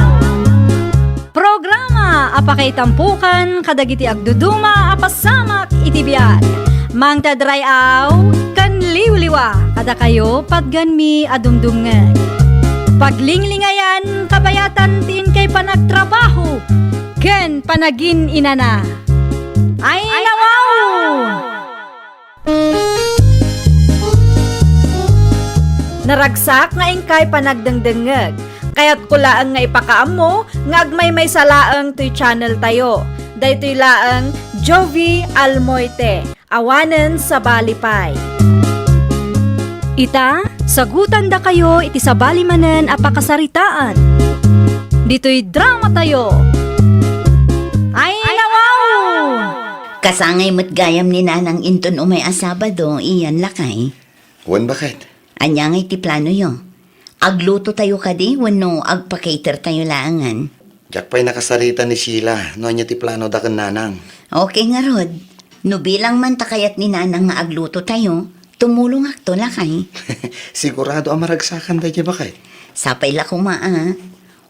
Programa a pakaitampukan kadagiti agduduma a pasamak iti biag. Mangted ray-aw ken liwliwa kadakayo patgenmi a dumdumngeg. Paglinglingayan, kabayatan ti inkay panagtrabaho ken panagin-inana. Ay, nawaw! Naragsak nga inkay panagdengdengngeg. Kayatko laeng nga ipakaammo nga agmaymaysa laeng toy channel tayo. Daytoy laeng Jovi Almoite, awanen sabali pay. Ita, sagutandakayo iti sabali manen a pakasaritaan. Ditoy dramatayo. Ay, nawaw! Kasangay met gayam ni Nanang inton umay a Sabado, iyan lakay. Wen, baket? Ania ngay ti planoyo? Aglutotayo kadi wenno agpa-catertayo laengen? Diak pay nakasarita ni Sheila no ania ti planoda ken Nanang. Okay ngarud. No bilang man ta kayat ni Nanang nga aglutotayo, tumulongakto, lakay. Sigurado a maragsakan daydiay, baket. Sapay la koma a.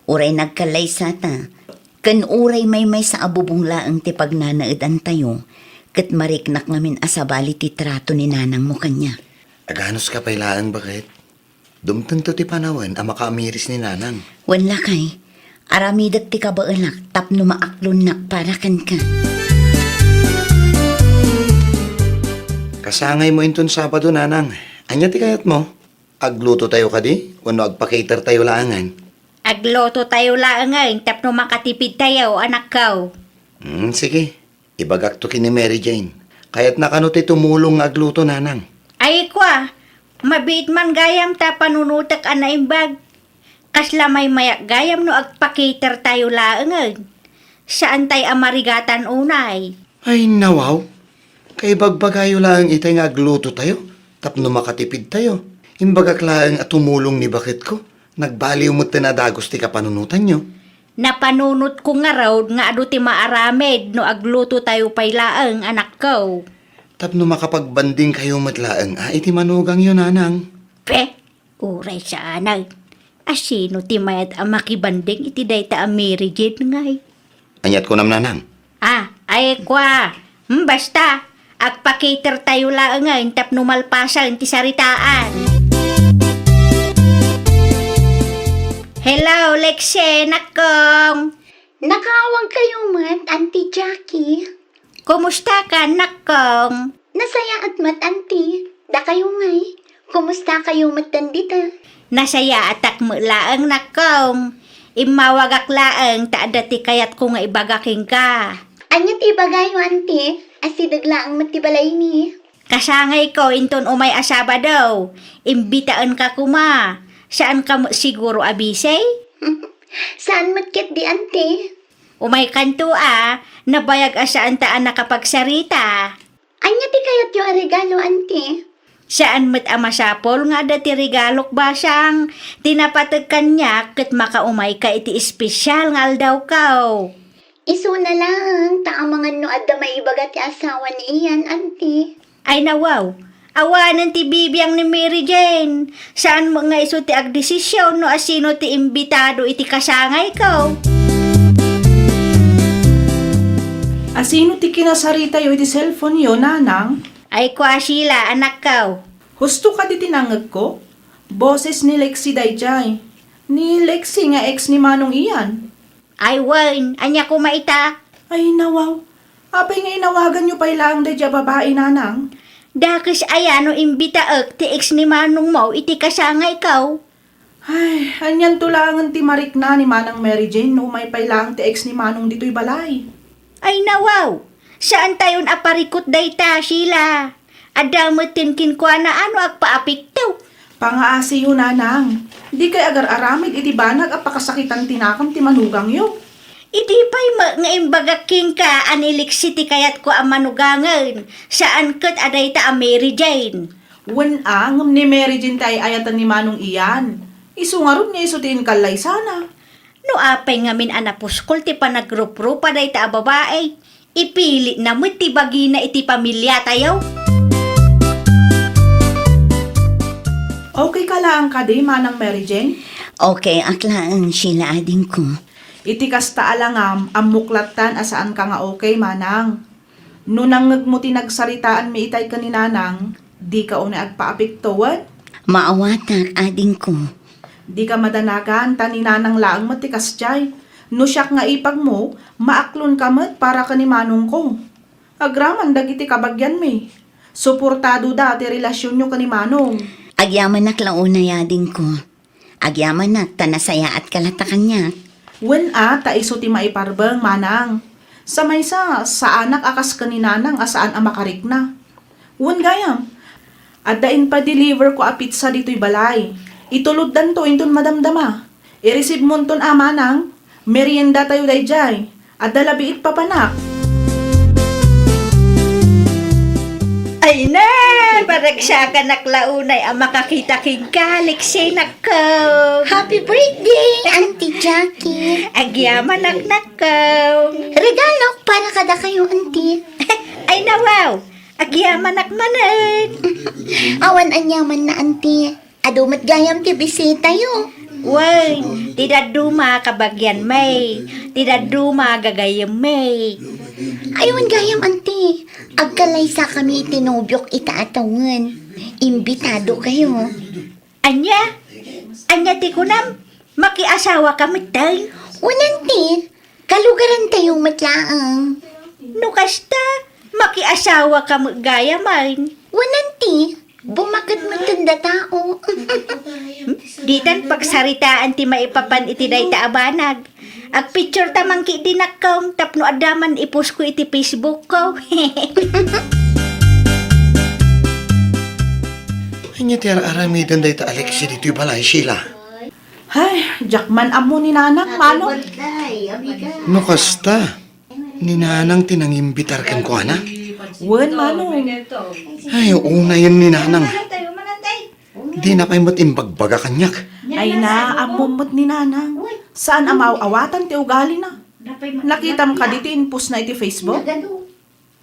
Uray nagkallaysata, ken uray maymaysa a bubong laeng ti pagnanaedantayo, ket mariknak ngamin a sabali ti trato ni Nanangmo kaniak. Aganuska pay laeng, baket. Dumtengto ti panawen a makaamiris ni Nanang. Wen, lakay, aramidek ti kabaelak tapno maaklonnak para kenka. Kasangaymo inton Sabado, Nanang. Ania ti kayatmo? Aglutotayo kadi wenno agpa-catertayo laengen? Aglutotayo laengen tapno makatipidtayo, anakko. Hmm, sige. Ibagakto ken ni Mary Jane. Kayatna kano ti tumulong nga agluto, Nanang? Ay, kua, mabiit man gayam ta panunotek a naimbag. Kasla maymayak gayam no agpa-catertayo laengen. Saantay a marigatan unay. Ay, nawaw! Kaibagbagayo laeng itay nga aglutotayo tapno makatipidtayo. Imbagak laeng a tumulong ni baketko. Nagbaliw met ti nadagus ti kapanunotanyo. Napanunotko ngarud nga adu ti maaramid no aglutotayo pay laeng, anakko. Tapno makapagbandingkayo met laeng a iti manugangyo, Nanang. Pe, uray saanen. A sino ti mayat a makibanding iti dayta a Mary Jane ngay? Aniat kunam, Nanang? Ah, ay, kua. Hmm, basta, agpa-catertayo laengen tapno malpasen ti saritaan. Hello, Lexie, nakkong. Nakaawagkayo met, Auntie Jackie? Kumusta ka, nakkong? Nasayaat met, anti. Dakayo ngay, kumusta kayo met dita? Nasayaatak met laeng, nakkong. Immawagak laeng ta adda ti kayatko nga ibaga kenka. Ania ti ibagayo, anti? Asideg laeng met ti balaymi. Kasangayko inton umay a Sabado. Imbitaenka koma. Saanka met siguro a busy? Saan met ketdi, anti? Umaykanto a, nabayag a saanta a nakapagsarita. Ania ti kayatyo a regalo, anti? Saan met a masapul nga adda ti regalok, basang. Ti napateg kaniak ket makaumayka iti espesial nga aldawko. Isuna laeng ta amangan no adda maibaga ti asawa ni Ian, anti. Ay, nawaw. Awanen ti bibiang ni Mary Jane. Saan met nga isu ti agdesisyon no asino ti imbitado iti kasangayko. Asino ti kinasaritayo iti cellphone-yo, nanang? Ay, kua, Sheila, anakko. Husto kadi ti nangngegko? Boses ni Lexi daydiay. Ni Lexi nga ex ni Manong Ian. Ay wen, ania koma ita? Ay, nawaw. Apay nga inawaganyo pay laeng daydiay a babai, nanang? Dakes aya no imbitaek ti ex ni manongmo iti kasangayko? Ay, anianto laengen ti marikna ni Manang Mary Jane no umay pay laeng ti ex ni Manong ditoy balay? Ay, nawaw. Saantayon a parikut dayta, Sheila. Adda metten kenkuana a no agpaapekto. Pangaasiyo, nanang. Dikay agar-aramid iti banag a pakasakitan ti nakam ti manugangyo. Idi pay met nga imbagak kenka a ni Lexi ti kayatko a manugangen, saan ket a dayta a Mary Jane. Wen a, ngem ni Mary Jane ti ay-ayaten ni Manong Ian. Isu ngarud nga isu ti inkallaysana. No apay ngamin a napuskol ti panagruprupa dayta a babai, ipilitna met ti bagina iti pamiliatayo. Okay ka laeng kadi, Manang Mary Jane? Okay ak laeng, Sheila, adingko. Iti kasta a langam, ammok lattan a saanka nga okay, Manang. No nangngegmo ti nagsaritaanmi itay ken ni Nanang, dika unay agpaapekto wen? Maawatak, adingko. Dika madanagan, ta ni Nanang laeng met ti kasdiay. No siak nga ipagmo, maaklonka met para ken ni Manongko. Agraman dagiti kabagianmi. Suportadoda ti relasionyo ken ni Manong. Agyamanak la unay, adingko. Agyamanak ta nasayaatka latta kaniak. Wen a, ta isu ti maiparbeng, Manang. Sa maysa, saanak a kas ken ni Nanang a saan a makarikna. Wen gayam, adda impa-deliver ko a pizza ditoy balay. Ituloddanto inton madamdama. Ireceivemonton a, Manang. Meriendatayo daydiay. Adda labiit papanak. Ay na! Paragsakan ak la unay a makakita kenka, Lexi, nakko. Happy birthday, Auntie Jackie. Agyamanak, nakko. Regalok para kadakayo, Auntie. Ay, nawaw. Agyamanak manen. Awan aniamanna, Auntie. Adu met gayam ti bisitayo. Wen, ti dadduma kabagianmi, ti dadduma gagayyemmi. Ay, wen gayam, Auntie. Agkallaysakami iti nobiok ita a tawen. Imbitadokayo. Ania? Ania ti kunam? Makiasawaka metten? Wen, Auntie. Kalugarantayo met laeng. No kasta, makiasawaka met gayamen. Wen, Auntie, bumaket metten datao. Ditan pagsaritaan ti maipapan iti dayta a banag. Agpicture ta man ketdi, nakkong, tapno adda man ipost ko iti Facebook ko. Ania ti ar-aramiden dayta a Lexi ditoy balay, Sheila? Hay, diak man ammo ni Nanang, Manong. No kasta, ni Nanang ti nangimbitar kenkuana? Wen, Manong. Ay, unayen ni Nanang. Dina pay met imbagbaga kaniak. Ay na, ammom met ni Nanang. Saan a maaw-awatan ti ugalina. Nakitam kadi ti inpostna iti Facebook?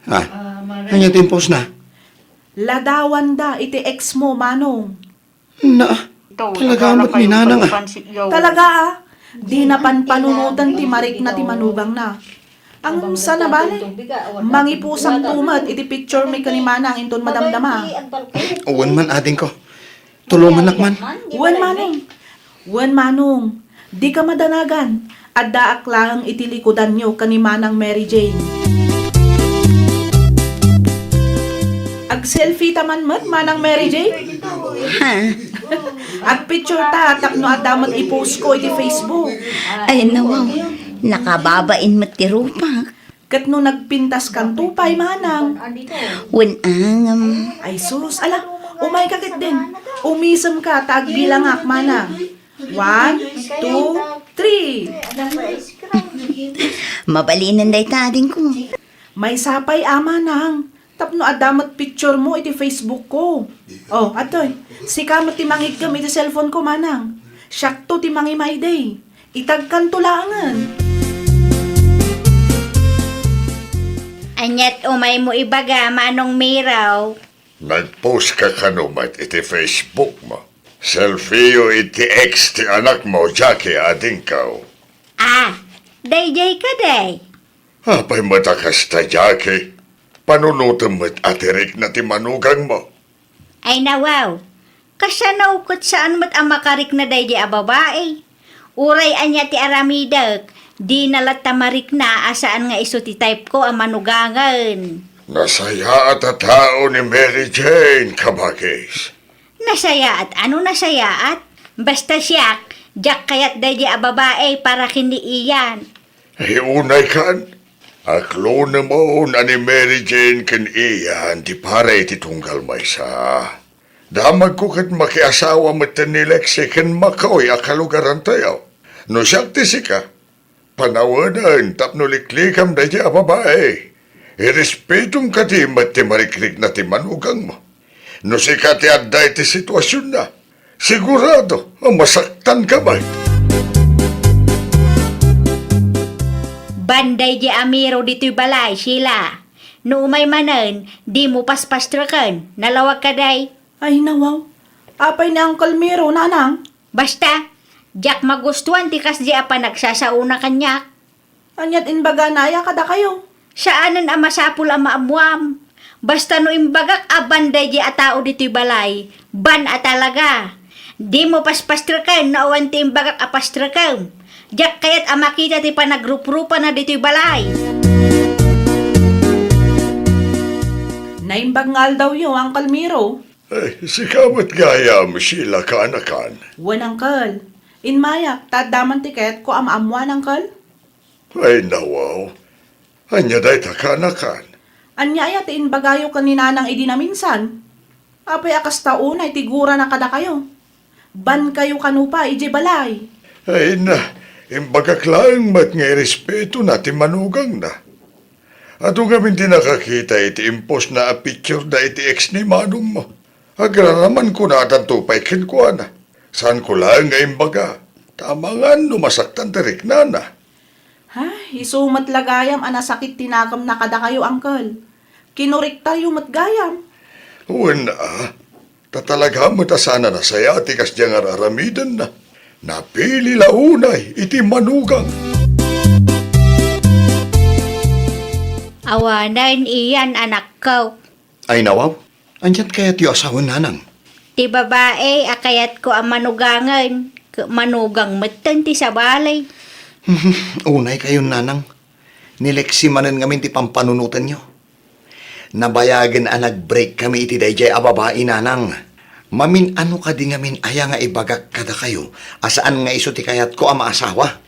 Ah, ania ti inpostna? Ladawanda iti ex mo, Manong. Na, talaga met ni Nanang, ah. Talaga, ah. Dina panpanunoten ti marikna ti manugangna. Ngem saan a bale, mangipusangto met iti picture mi ken ni Manang inton madamdama. Wen man, adingko. Tulongannak man. Wen, Manong. Wen, Manong. Dika madanagan. Addaak laeng iti likudanyo ken ni Manang Mary Jane. Selfie ta man met, Manang Mary Jane? Ha? Agpicture ta tapno adda met i-post ko iti Facebook. Ay, nawaw. Nakababain met ti rupak. Ket no nagpintas kanto pay, Manang? Wen, angam. Ay sus, ala, umayka ketdin. Umisemka ta agbilangak, Manang. One, two, three. Mabalinen dayta, adingko. Maysa pay a, Manang, tapno adda met picture mo iti Facebook ko. Oh, atoy, sika met ti mangigkem iti cellphone ko, Manang. Siakto ti mangimaydi. Itagkanto laengen. Aniat umaymo ibaga, Manong Miraw? Nag-post ka kano met iti Facebook mo? Selfie-yo iti ex ti anakmo, Jackie, adingko. Ah, daydiay kadi? Apay met a kasta, Jackie? Panunotem met a ti rikna ti manugangmo. Ay nawaw, kasano ket saan met a makarikna daydiay a babai? Uray ania ti aramidek, dina latta marikna a saan nga isu ti type ko a manugangen. Nasayaat a tao ni Mary Jane, kabagis. Nasayaat? Ano nasayaat? Basta siak, diak kayat daydiay a babai para ken ni Ian. Ay, unay kan, aklonemon a ni Mary Jane ken Ian ti para iti tunggal maysa. Damagko ket makiasawa metten ni Lexi ken Makoy a kalugarantayo. No siak ti sika, panawenen tapno liklikam daydiay a babai. Irespetom kadi met ti marikrikna ti manugangmo. No sika ti adda iti situasionna, sigurado a masaktanka met. Banday di amiro ditoy balay, Sheila. No umay manen, dimo paspastreken. Nalawag ka, day. Ay, nawaw. Apay ni Uncle Miro, nanang? Basta, diak magustuan ti kasdi a panagsasaona kaniak. Aniat imbagana aya kadakayo? Saanen a masapul a maammuam. Basta no imbagak a ban daydi a tao ditoy balay, ban a talaga. Dimo paspastreken no awan ti imbagak a pastrekem. Diak kayat a makita ti panagruprupana ditoy balay. Naimbag nga aldawyo, Uncle Miro. Ay, sika met gayam, Sheila, kaanakan. Wen, Uncle. Immayak, ta adda man ti kayatko a maammuan, Uncle. Ay, nawaw. Ania dayta, kaanakan? Ania aya ti imbagayo ken ni Nanang idi naminsan? Apay a kasta unay ti gurana kadakayo? Bankayo kano pay idiay balay. Ay na, imbagak laeng met nga irespetona ti manugangna. Adu ngamin ti nakakita iti impostna a pictureda iti ex ni manongmo. Agraraman kona a danto pay kenkuana. Saanko laeng nga imbaga, ta amangan no masaktan ti riknana. Ay, isu met la gayam a nasakit ti nakemna kadakayo, Uncle. Kinurektayo met gayam. Wen a, ta talaga met a saan a nasayaat ti kasdiay nga ar-aramidenna. Napili la unay iti manugang. Awanen, Ian, anakko. Ay, nawaw, aniat kayatyo a sawen, nanang? Ti babai a kayatko a manugangen, ket manugang metten ti sabali. Unay kayon, nanang. Ni Lexi manen ngamin ti pampanunotenyo. Nabayagen a nag-break kami iti daydiay a babai, nanang. Mamin-ano kadi ngamin aya nga ibagak kadakayo a saan nga isu ti kayatko a maasawa?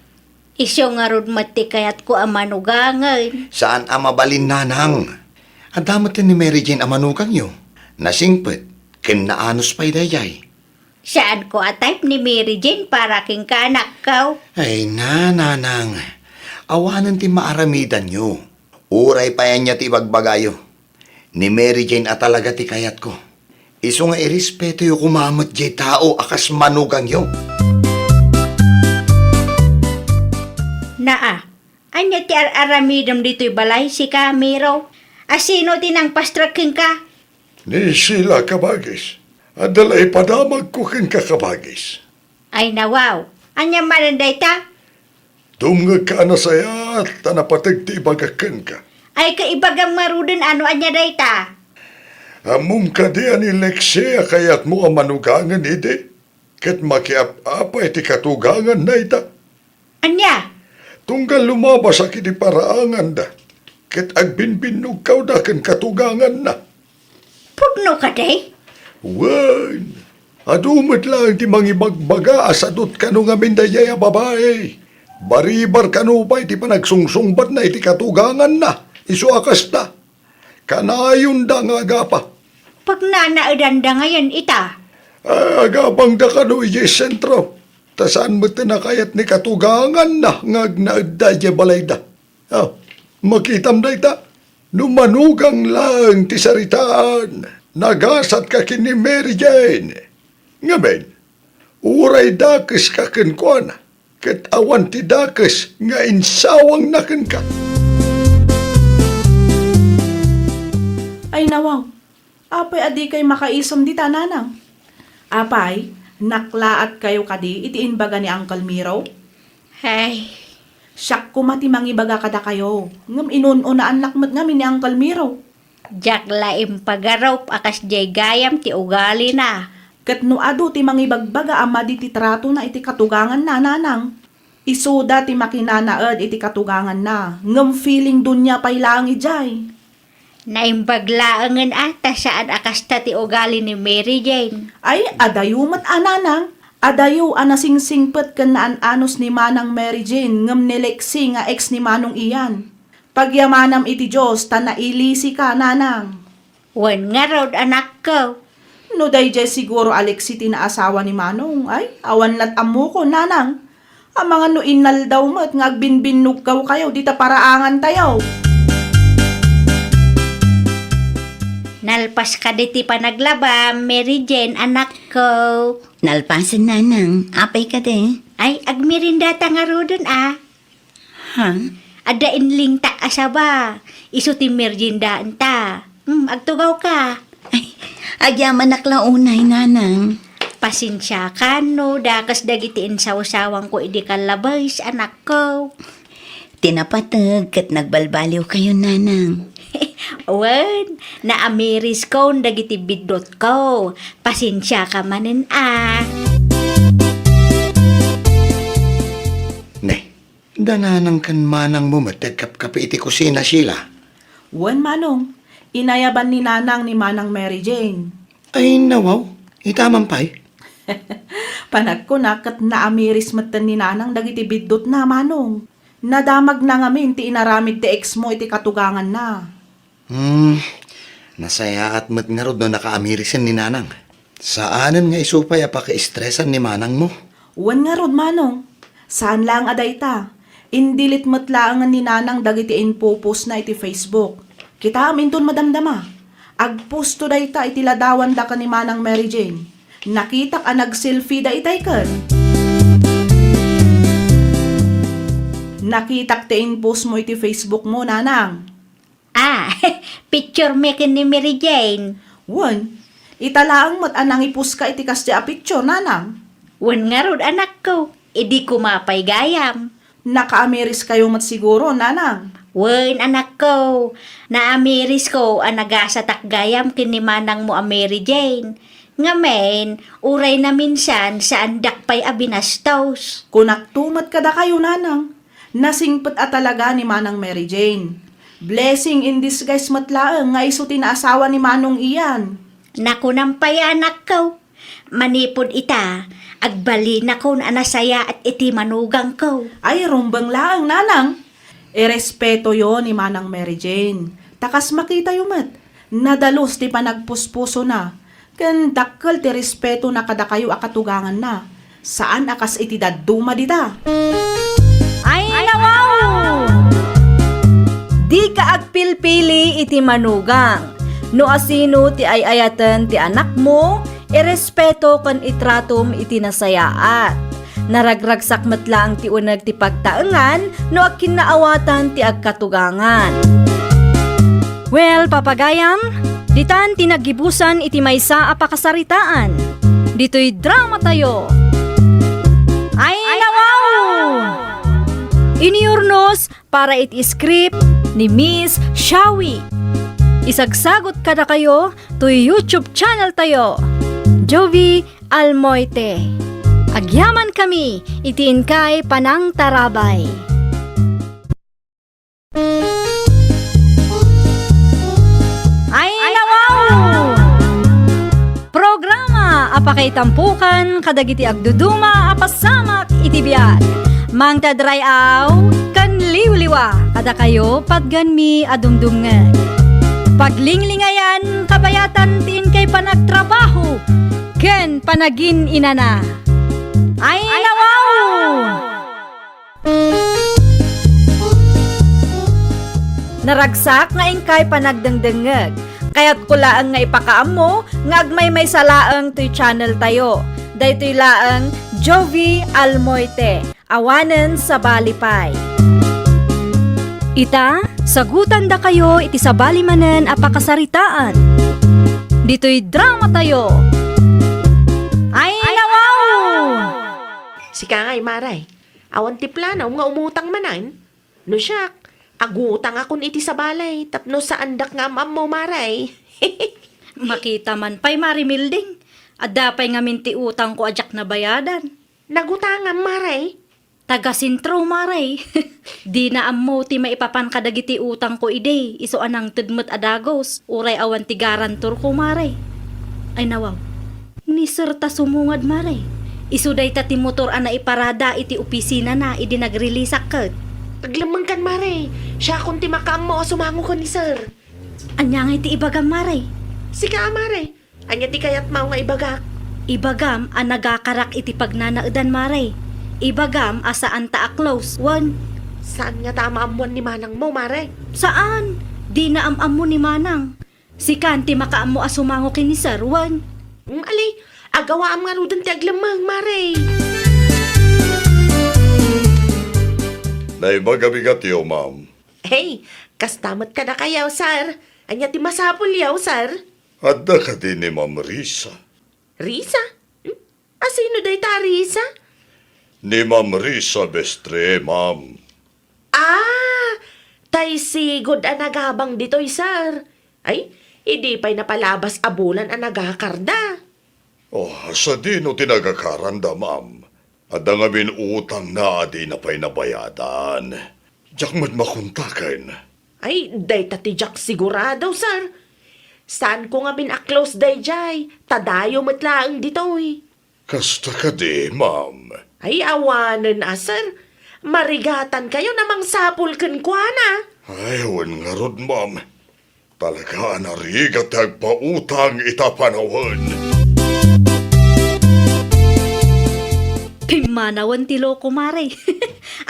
Isu ngarud met ti kayatko a manugangen. Saan a mabalin, nanang. Adda met ni Mary Jane a manugangyo. Nasingpet, ken naanus pay daydiay. Saanko a type ni Mary Jane para kenka, anakko. Ay na, nanang. Awanen ti maaramidanyo. Uray pay ania ti ibagbagayo. Ni Mary Jane a talaga ti kayatko. Isu nga irespetoyo koma met diay tao a kas manugangyo. Naa, ania ti ar-aramidem ditoy balay, sika, Miro? A sino ti nangpastrek kenka? Ni Sheila, kabagis. Adda la ipadamagko kenka, kabagis. Ay, nawaw. Ania manen dayta? Dumngegka a nasayaat ta napateg ti ibagak kenka. Ay, kaibagam ngaruden a no ania dayta? Ammom kadi a ni Lexi a kayatmo a manugangen idi? Ket makiap-apay ti katuganganna ita. Ania? Tunggal lumabasak iti paraanganda, ket agbinbinnugkawda ken katuganganna. Pudno kadi? Wen, adu met laeng ti mangibagbaga a sadut kano ngamin daydiay a babai. Baribar kano pay ti panagsungsungbatna iti katuganganna, isu a kasta. Kanayonda nga agapa. Pagnanaedanda ngayen ita? Ah, agapangda kano idiay sentro. Ta saan met ti nakayat ni katuganganna nga agnaedda idiay balayda. Ah, makitam dayta. No manugang laeng ti saritaan, nagasatka ken ni Mary Jane. Ngamin, uray dakeska kenkuana, ket awan ti dakes nga insawangna kenka. Ay, nawaw. Apay a dikay makaisem dita, nanang? Apay, naklaatkayo kadi iti imbaga ni Uncle Miro? Ay. Siak koma ti mangibaga kadakayo, ngem inun-unaannak met ngamin ni Uncle Miro. Diak la impagarup a kasdiay gayam ti ugalina. Ket no adu ti mangibagbaga a madi ti tratona iti katuganganna, nanang, isuda ti makinanaed iti katuganganna, ngem feeling dunia pay laeng idiay. Naimbag laengen a ta saan a kasta ti ugali ni Mary Jane. Ay, adayo met a, nanang. Adayo a nasingsingpet ken naan-anus ni Manang Mary Jane ngem ni Lexi nga ex ni Manong Ian. Pagyamanam iti Dios ta nailisika, nanang. Wen ngarud, anakko. No daydiay siguro a Lexi ti naasawa ni Manong, ay, awan lat ammokon, nanang. Amangan no inaldaw met nga agbinbinnugkawkayo dita paraangantayo. Nalpas kadi ti panaglabam, Mary Jane, anakko. Nalpasen, nanang. Apay kadi? Ay, agmerendata ngaruden a. Ha? Adda inlingtak a saba. Isu ti meriendaenta. Hmm, agtugawka. Ay, agyamanak la unay, nanang. Pasensiakan no dakes dagiti insawsawangko idi kallabes, anakko. Ti napateg ket nagbalbaliwkayo, nanang. Wen, naamiriskon dagiti biddutko. Pasensiaka manen a. Ne, da nanang ken manangmo met ti agkapkapi iti kusina, Sheila? Wen, manong. Inayaban ni nanang ni Manang Mary Jane. Ay, nawaw. Ita man pay? Panagkunak ket naamiris metten ni nanang dagiti biddutna, manong. Nadamagna ngamin ti inaramid ti ex mo iti katuganganna. Hmm, nasayaat met ngarud no nakaamirisen ni nanang. Saanen nga isu pay a pakaistresan ni manangmo. Wen ngarud, manong. Saan laeng a dayta. Indilit met laengen ni nanang dagiti impopostna iti Facebook. Kitaem inton madamdama. Agposto dayta iti ladawanda ken ni Manang Mary Jane. Nakitak a nagselfie daytay ken. Nakitak ti inpostmo iti Facebook mo, nanang. Ah, picture mi ken ni Mary Jane. Wen, ita laeng met a nangiposka iti kasdi a picture, nanang. Wen ngarud, anakko, idi koma pay gayam. Nakaamiriskayo met siguro, nanang. Wen, anakko, naamirisko a nagasatak gayam ken ni manangmo a Mary Jane. Ngamin, uray naminsan, saandak pay a binastos. Kunakto met kadakayo, nanang. Nasingpet a talaga ni Manang Mary Jane. Blessing in disguise met laeng nga isu ti naasawa ni Manong Ian. Nakunam pay, anakko. Manipud ita, agbalinakon a nasayaat iti manugangko. Ay, rumbeng laeng, nanang. Irespetoyo ni Manang Mary Jane. Ta kas makitayo met, nadalus ti panagpuspusona. Ken dakkel ti respetona kadakayo a katuganganna. Saan a kas iti dadduma dita. Ay, nawaw! Dika agpilpili iti manugang. No asino ti ay-ayaten ti anakmo, irespeto ken itratom iti nasayaat. Naragragsak met laeng ti uneg ti pagtaengan no agkinnaawatan ti agkatugangan. Well, papagayam, ditan ti naggibusan iti maysa a pakasaritaan. Ditoy dramatayo. Ay, nawaw! Inurnos para iti script ni Miss Shawi. Isagsagot kadakayo toy YouTube channel tayo, Jovie Almoite. Agyaman kami iti inkay panangtarabay. Ay, nawaw! Ay tampukan kadagiti agduduma a pasamak iti biag. Mangted ray-aw ken liwliwa kadakayo patgenmi a dumdumngeg. Paglinglingayan kabayatan ti inkay panagtrabaho ken panagin-inana. Ay, nawaw! Naragsak nga inkay panagdengdengngeg. Kayatko laeng nga ipakaammo nga agmaymaysa laeng toy channel tayo. Daytoy laeng Jovie Almoite, awanen sabali pay. Ita, sagutandakayo iti sabali manen a pakasaritaan. Ditoy drama tayo. Ay, nawaw! Sika ngay, Maray. Awan ti plano nga umutang manen? No siak, agutangakon iti sabali tapno saandak nga am-ammo, Maray. Makita man pay, Mari Milding. Adda pay ngamin ti utangko a diak nabayadan. Nagutangam, Maray? Taga sentro, Maray. Dina ammo ti maipapan kadagiti utangko idi, isu a nangted met a dagus, uray awan ti garantorko, Maray. Ay, nawaw. Ni Sir ta sumungad, Maray. Isu dayta ti motor a naiparada iti opisinana idi nagreleaseak ket. Aglemmengkan, Maray. Siakon ti makaammo a sumango ken ni Sir. Ania ngay ti ibagam, Maray? Sika, Maray. Ania ti kayatmo nga ibagak? Ibagam a nagakarak iti pagnanaedan, Maray. Ibagam a saanta a close, wen? Saan ngata a maammoan ni manangmo, Maray? Saan? Dina am-ammo ni manang. Sikan ti makaammo a sumango ken ni Sir, wen? Mm, ali, agawaam ngaruden ti aglemmeng, Maray. Naimbag a bigatyo, ma'am. Hey, kasta met kadakayo, Sir. Ania ti masapulyo, Sir? Adda kadi ni Ma'am Risa? Risa? Hmm? Asino dayta a Risa? Ni Ma'am Risa Bestre, ma'am. Ah, tay sigud a nagabang ditoy, Sir. Ay, idi pay napalabas a bulan a nagakarda. Oh, sadino ti nagakaranda, ma'am? Adda ngamin utangna a dina pay nabayadan. Diak met makontaken. Ay, dayta ti diak sigurado, Sir. Saanko ngamin a close daydiay, ta dayo met laeng ditoy. Kasta kadi, ma'am? Ay, awanen a, Sir. Marigatankayon a mangsapul kenkuana. Ay, wen ngarud, ma'am. Talaga a narigat ti agpautang ita panawen. Pimmanawen ti loko, Maray.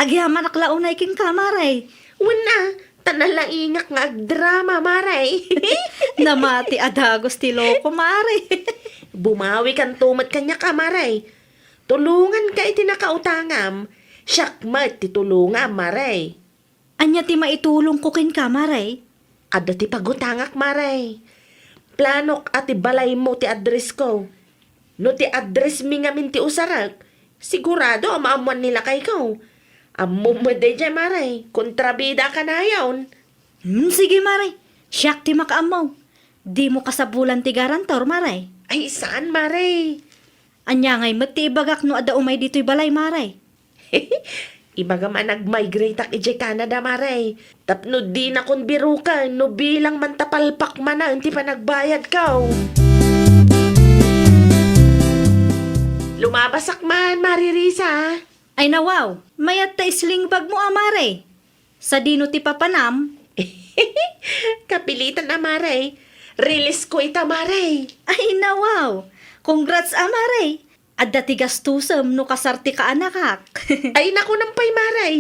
Agyamanak la unay kenka, Maray. Wen a, ta nalaingak nga agdrama, Maray. Namati a dagus ti loko, Maray. Bumawikanto met kaniak a, Maray. Tulonganka iti nakautangam. Siak met ti tulongam, Maray. Ania ti maitulongko kenka, Maray? Adda ti pagutangak, Maray. Planok a ti balaymo ti addressko. No ti addressmi ngamin ti usarek, sigurado a maammoan ni lakayko. Ammom met daydiay, Maray. Kontrabida a kanayon. Hmm, sige, Maray. Siak ti makaammo. Dimo kasapulan ti garantor, Maray? Ay, saan, Maray. Ania ngay met ti ibagak no adda umay ditoy balay, Maray? Ibagam a nag-migrateak idiay Canada, Maray. Tapno dinakon biroken no bilang man ta palpak manen ti panagbayadko. Lumabasak man, Mari Risa. Ay, nawaw, mayat ta sling bagmo a, Maray. Sadino ti papanam? Kapilitan a, Maray. Releasesko ita, Maray. Ay, nawaw. Congrats a, Maray. Adda ti gastusem no kasar ti kaanakak. Ay, nakunam pay, Maray.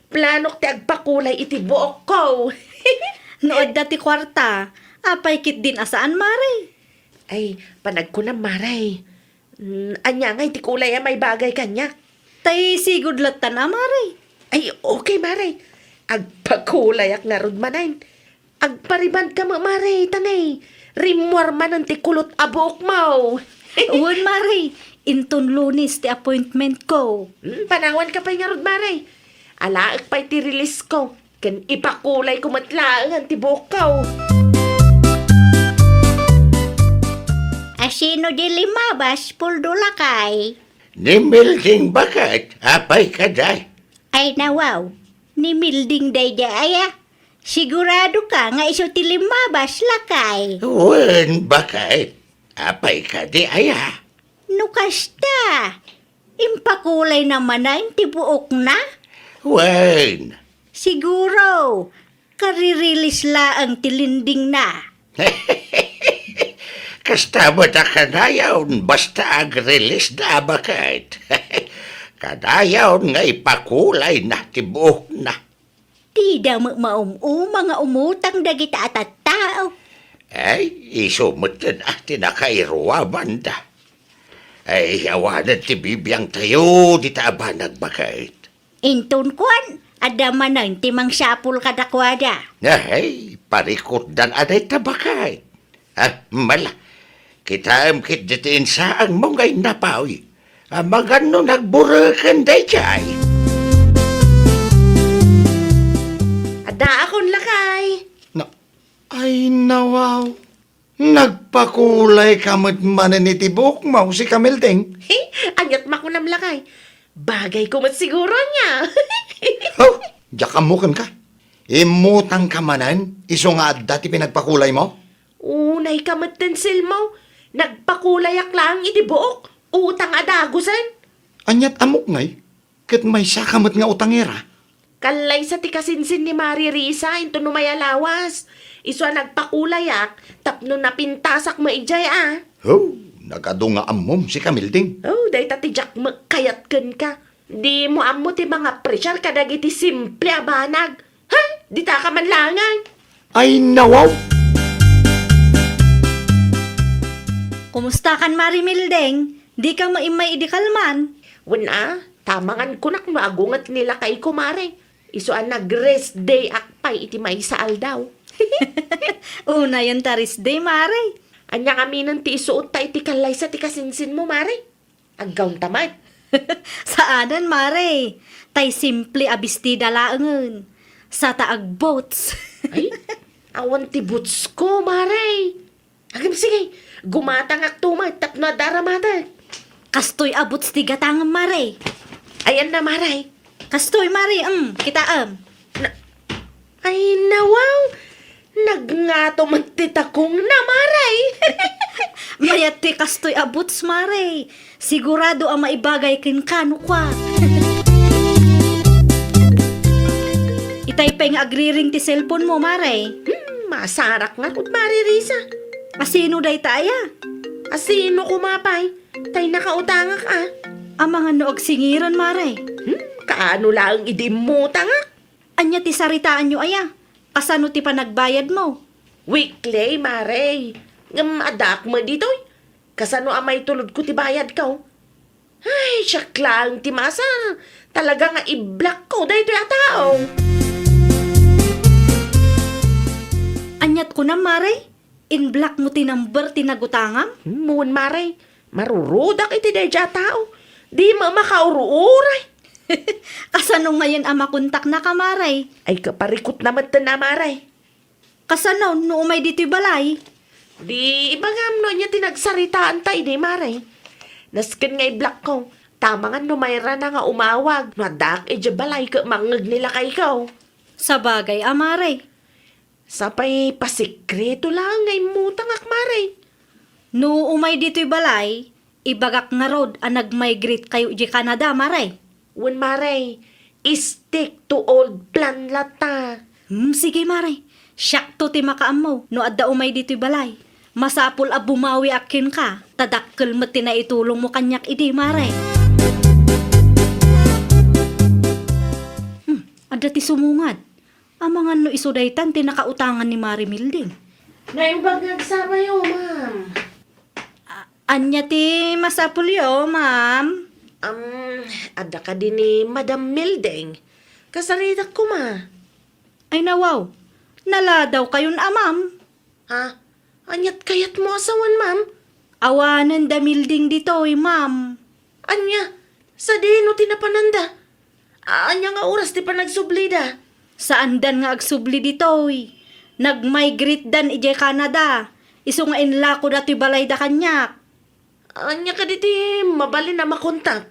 Planok ti agpakulay iti buokko. No adda ti kuarta, apay ketdin a saan, Maray? Ay, panagkunam, Maray. Mm, ania ngay ti kulay a maibagay kaniak? Tay sigud lattan a, Maray. Ay, okay, Maray. Agpakulayak ngarud manen. Agparibandka met, Maray, ta ngay, rimmuar manen ti kulot a buokmo. Wen, Maray, inton Lunes ti appointmentko. Hmm, panawanka pay ngarud, Maray. Alaek pay ti releasesko, ken ipakulayko met laengen ti buokko. Asino di limabas, Puldo lakay? Ni Milding baket, apay kadi? Ay, nawaw, ni Milding daydiay aya. Sigurado ka nga isu ti limmabas, lakay? Wen, baket. Apay kadi aya? No kasta, impakulayna manen ti buokna? Wen. Siguro, karirilis laeng ti lindingna. Kasta met a kanayon, basta agrilisda a baket. Kanayon nga ipakulayna ti buokna. Dida met maum-uma nga umutang dagita a tattao. Ay, isu metten a ti nakairuamanda. Ay, awanen ti bibiangtayo dita a banag baket. Inton kuan, adda manen ti mangsapul kadakuada. Ay, parikutdan a dayta baket. Ah, mala, kitaem ketdi ti insaangmo nga innapaw. Amangan no nagbureken daydiay. Addaakon, lakay. Na, ay, nawaw. Nagpakulayka met manen iti buokmo, si Kamilding? He, aniat makunam, lakay. Bagayko met siguro ania. Oh, diak ammo kenka. Immutangka manen, isu nga adda ti pinagpakulaymo? Unayka metten, Silmo. Nagpakulayak laeng iti buok. Utang a dagusen. Aniat ammok ngay? Ket maysaka met nga utangera? Kallaysa ti kasinsin ni Mari Risa inton umay a lawas. Isu a nagpakulayak tapno napintasak met idiay a. Oh, nagadu nga ammom si Kamilding. Oh, dayta ti diak met kayat kenka. Dimo ammo ti mangapresiar kadagiti simple a banag. Ha? Ditaka man laengen. Ay, nawaw! Kumustakan, Mari Milding? Dika met immay idi kalman? Wen a, tamangan kunak no agunget ni lakayko, Mari. Isu a nag-rest day ak pay iti maysa aldaw. Unayen ta rest day, Mari. Ania ngaminen ti isuotta iti kallaysa ti kasinsinmo, Mari? Aggawnta met. Saanen, Mare. Tay simple a bestida laengen. Sata agboots. Ay, awan ti bootsko, Mare. Agim, sige, gumatangakto met tapno adda aramatek. Kastoy a boots ti gatangem, Mare. Ayanna, Mare. Kastoy, Mare, em, kitaem. Na, ay, nawaw! Nagngato met ti takongna, Mare! Mayat ti kastoy a boots, Mare. Sigurado a maibagay kenka no kua. Itay pay nga agriring ti cellphone mo, Mare. Hmm, masarak ngarud, Mare Risa. Asino dayta aya? Asino koma pay? Tay nakautangak a. Amangan no agsingiran, Mare. Hmm, kaano laeng idi immutangak? Ania ti saritaanyo aya? Kasano ti panagbayadmo? Weekly, Mare. Ngem addaak met ditoy. Kasano a maitulodko ti bayadko? Ay, siak laeng ti maasar. Talaga nga i-blockko daytoy a tao. Aniat kunam, Mare? In-blockmo ti number ti nagutangam? Hmm, wen, Mare. Marurudak iti daydiay a tao. Dimo makaur-uray. Kasano ngayen a makontaknaka, Mare? Ay, kaparikutna metten a, Mare. Kasano no umay ditoy balay? Di ibagam no ania ti nagsaritaanta idi, Mare. Nasken nga i-blockko. Tamangan no mayrana nga umawag no addaak idiay balay ket mangngeg ni lakayko. Sabagay a, Mare. Sapay pasikreto laeng nga immutangak, Mare. No umay ditoy balay, ibagak ngarud a nag-migrate kayo idiay Canada, Mare. Wen, Mare, stick to old plan latta. Hmm, sige, Mare. Siakto ti makaammo no adda umay ditoy balay. Masapul a bumawiak kenka, ta dakkel met ti naitulongmo kaniak idi, Mare. Hmm, adda ti sumungad. Amangan no isu daytan ti nakautangan ni Mare Milding. Naimbag nga agsabayo, ma'am. A-, ania ti masapulyo, ma'am? Am, adda kadi ni Madam Milding? Kasaritak koma. Ay, nawaw. Naladaw kayon a, ma'am. Ha? Aniat kayatmo a sawen, ma'am? Awanen da Milding ditoy, ma'am. Ania? Sadino ti napananda? Ania nga oras ti panagsublida? Saandan nga agsubli ditoy. Nag-migrate dan idiay Canada. Isu nga inlakoda toy balayda kaniak. Ania kadi ti mabalin a makontak?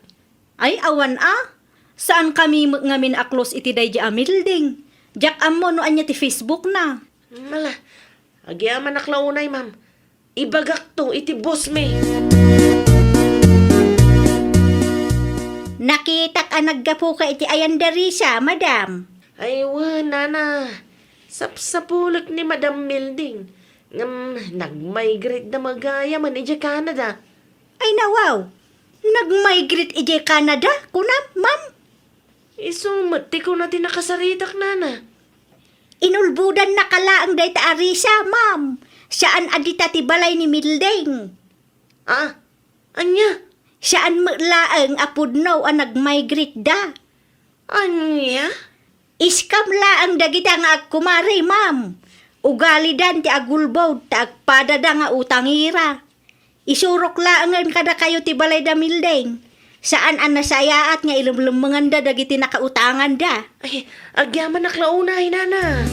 Ay, awan a. Saan kami met ngamin a close iti daydi a Milding. Diak ammo no ania ti Facebook na. Mala, agyamanak la unay, ma'am. Ibagakto iti boss mi. Nakitak a naggapuka iti ayan da Risa, madam. Ay, wen, nana. Sapsapulek ni Madam Milding. Ngem nag-migrate da met gayam idiay Canada. Ay, nawaw. Nag-migrate idiay Canada, kunam, ma'am? Isu met ti kuna ti nakasaritak, nana. Inulbodannaka laeng dayta a Risa, ma'am. Saan a dita ti balay ni Milding. Ah, ania? Saan met laeng a pudno a nag-migrate da. Ania? Scam laeng dagita nga agkumare, ma'am. Ugalidan ti agulbod ta agpadada nga utangera. Isurok laengen kadakayo ti balay da Milding. Saan a nasayaat nga ilemlemmenganda dagiti nakautanganda. Ay, agyamanak la unay, nana.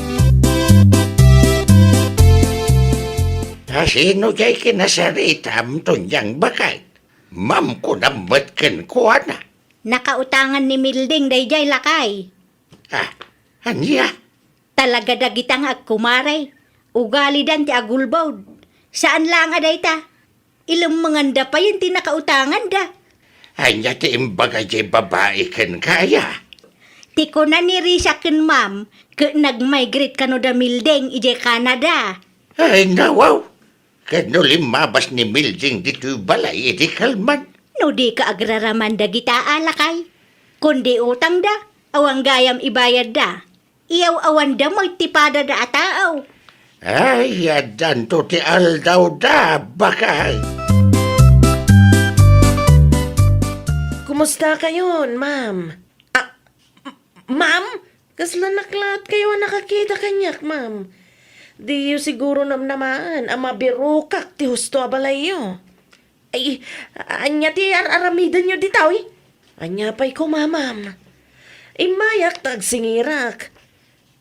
Ta sino jay kinasaritam, Tonyang baket? Ma'am, kunam met kenkuana. Nakautangan ni Milding dayjay, lakay. Ah, ania? Talaga dagita nga agkumare, ugalidan ti agulbod. Saan laeng a dayta, ilemmenganda payen ti nakautanganda. Ania ti imbaga jay babai kenka, aya? Ti kuna ni Risa ken ma'am, ket nag-migrate kano da Milding idiay Canada. Ay, nawaw! Ket no limmabas ni Milding ditoy balay iti kalman. No dika agraraman dagita a lakay, kundi utangda, awan gayam ibayadda. Iyaw-awanda met ti padada a tao. Ay, addanto ti aldawda, baket. Kumusta kayon, ma'am? Ah, m-, ma'am? Kasla naklaat kayo a nakakita kaniak, ma'am. Diyo siguro namnamaen a mabirokak ti husto a balayyo. Ay, ania ti ar-aramidenyo ditoy? Ania pay koma, ma'am? Immayak ta agsingirak.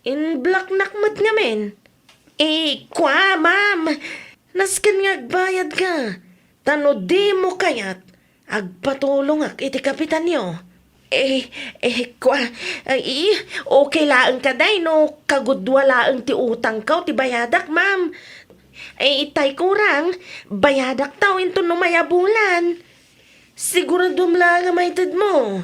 Inblaknak met ngamin. Eh, kua, ma'am. Nasken nga agbayadka. Ta no dimo kayat, agpatulongak iti kapitanyo. Eh, eh, kua, ay, okay laeng kadi no kagudua laeng ti utangko ti bayadak, ma'am. Eh, itay kurang, bayadak taw inton umay a bulan. Siguradom laeng a maitedmo.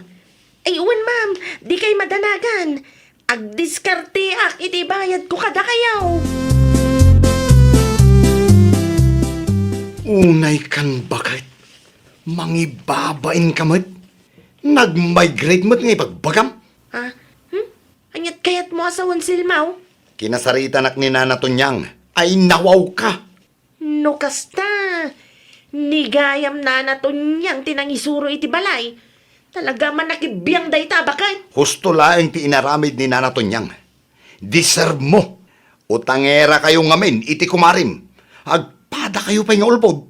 Ay, wen, ma'am, dikay madanagan. Agdiskarteak iti bayadko kadakayo. Unay kan baket, mangibabain ka met. Nag-migrate met nga ibagbagam. Ah, hmm? Aniat kayatmo a sawen, Silmaw? Kinasaritanak ni Nana Tonyang. Ay, nawaw ka. No kasta, ni gayam Nana Tonyang ti nangisuro iti balay. Talaga man nakibiang dayta a baket. Husto laeng ti inaramid ni Nana Tonyang. Deserve mo. Utangerakayo ngamin iti kumarem. Agpadakayo pay nga ulbod.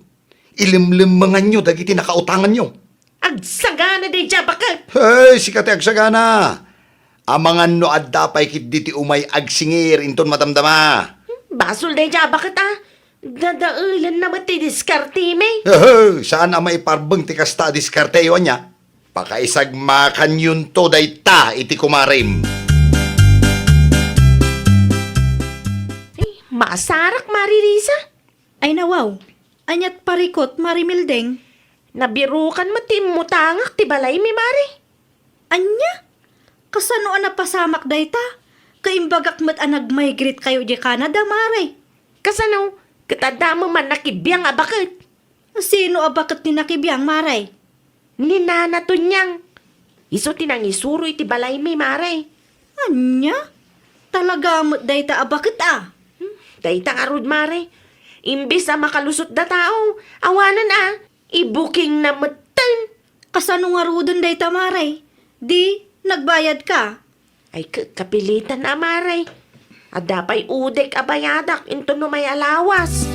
Ilemlemmenganyo dagiti nakautanganyo. Agsagana daydiay a baket. Hey, sika ti agsagana. Amangan no adda pay ketdi ti umay agsingir inton madamdama. Basol daydiay a baket a. Dadaelenna met ti diskartemi. Hehe, saan a maiparbeng ti kasta a diskarteyo, ania? Pakaisagmakanyonto dayta iti kumarem. Ay, maasarak, Mari Risa. Ay, nawaw. Aniat parikut, Mari Milding? Nabirukan met ti immutangak ti balaymi, Mari. Ania? Kasano a napasamak dayta? Kaimbagak met a nag-migrate kayo idiay Canada, Mare. Kasano? Ket adda man nakibiang a baket. Sino a baket ti nakibiang, Mare? Ni Nana Tonyang. Isu ti nangisuro iti balaymi, Mare. Ania? Talaga met dayta a baket, a? Hmm, dayta ngarud, Mare. Imbes a makalusot da tao, awanen a, ibukingna metten. Kasano ngaruden dayta, Mare? Di, nagbayad ka? Ay, ka-, kapilitan a, Mare. Adda pay udek a bayadak inton no may alawas.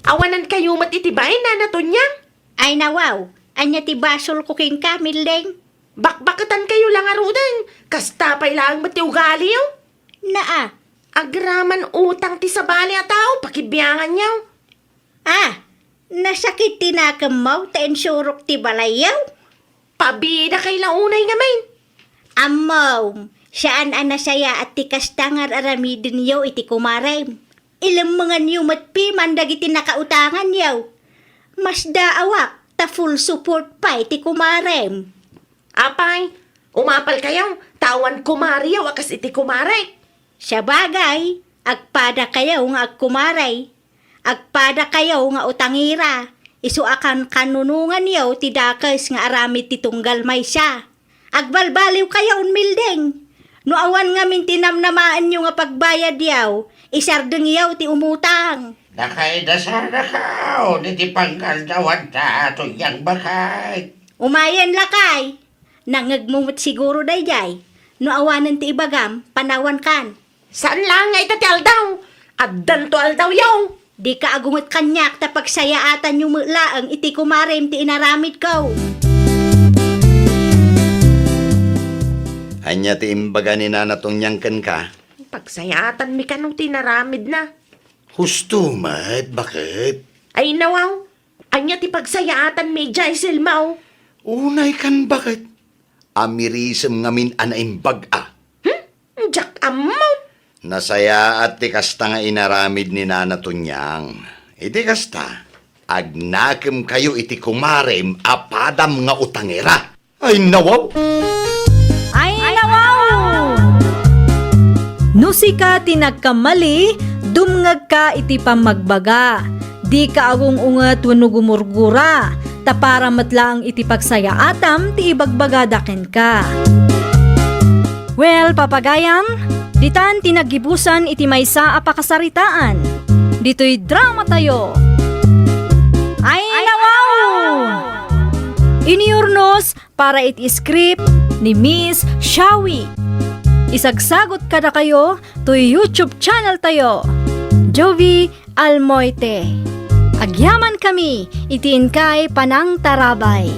Awanan kayo met iti bain, Nana Tonyang? Ay, nawaw. Ania ti basol ko kenka, Mildeng? Bakbaketan kayo la ngaruden. Kasta pay laeng met ti ugaliyo. Naa. Agraman utang ti sabali a tao, pakibianganyo. Ah, nasakit ti nakemmo ta insurok ti balayyo? Pabida kay la unay ngamin. Ammom, saan a nasayaat ti kasta nga ar-aramidenyo iti kumarem. Ilemmenganyo met piman dagiti nakautanganyo. Masdaawak, ta full support pay ti kumarem. Apay, umapalkayo, ta awan kumariyo a kas iti kumarek. Sabagay, agpadakayo nga agkumarey. Agpadakayo nga utangera, isu a kankannunonganyo ti dakes nga aramid ti tunggal maysa. Agbalbaliwkayo unmildeng. No awan ngamin ti namnamaenyo nga pagbayadyo, isardengyo ti umutang. Nakaidasarakaw iti pangaldawanta, Tonyang baket. Umayen, lakay. Nangngegmo met siguro daydiay. No awanen ti ibagam, panawankan. Saan laeng nga ita ti aldaw? Addanto aldawyo. Dika agunget kaniak ta pagsayaatanyo met laeng iti kumarem ti inaramidko. Ania ti imbaga ni Nana Tonyang kenka? Pagsayaatanmi kano ti inaramidna. Husto met, baket. Ay, nawaw. Ania ti pagsayaatanmi idiay, Selma, o? Unay kan, baket. Amirisem ngamin a naimbag a. Hmm? Diak ammo. Nasayaat ti kasta nga inaramid ni Nana Tonyang. Iti kasta, agnakemkayo iti kumarem a padam nga utangera. Ay, nawaw! Ay, nawaw! No sika ti nagkamali, dumngegka iti pammagbaga. Dika agung-unget wenno gumurgura, ta para met laeng iti pagsayaatam ti ibagbagada kenka. Well, papagayam, ditan ti naggibusan iti maysa a pakasaritaan. Ditoy dramatayo. Ay, nawaw! Inurnos para iti script ni Miss Shawi. Isagsagut kadakayo toy YouTube channel tayo, Jovie Almoite. Agyamankami iti inkay panangtarabay.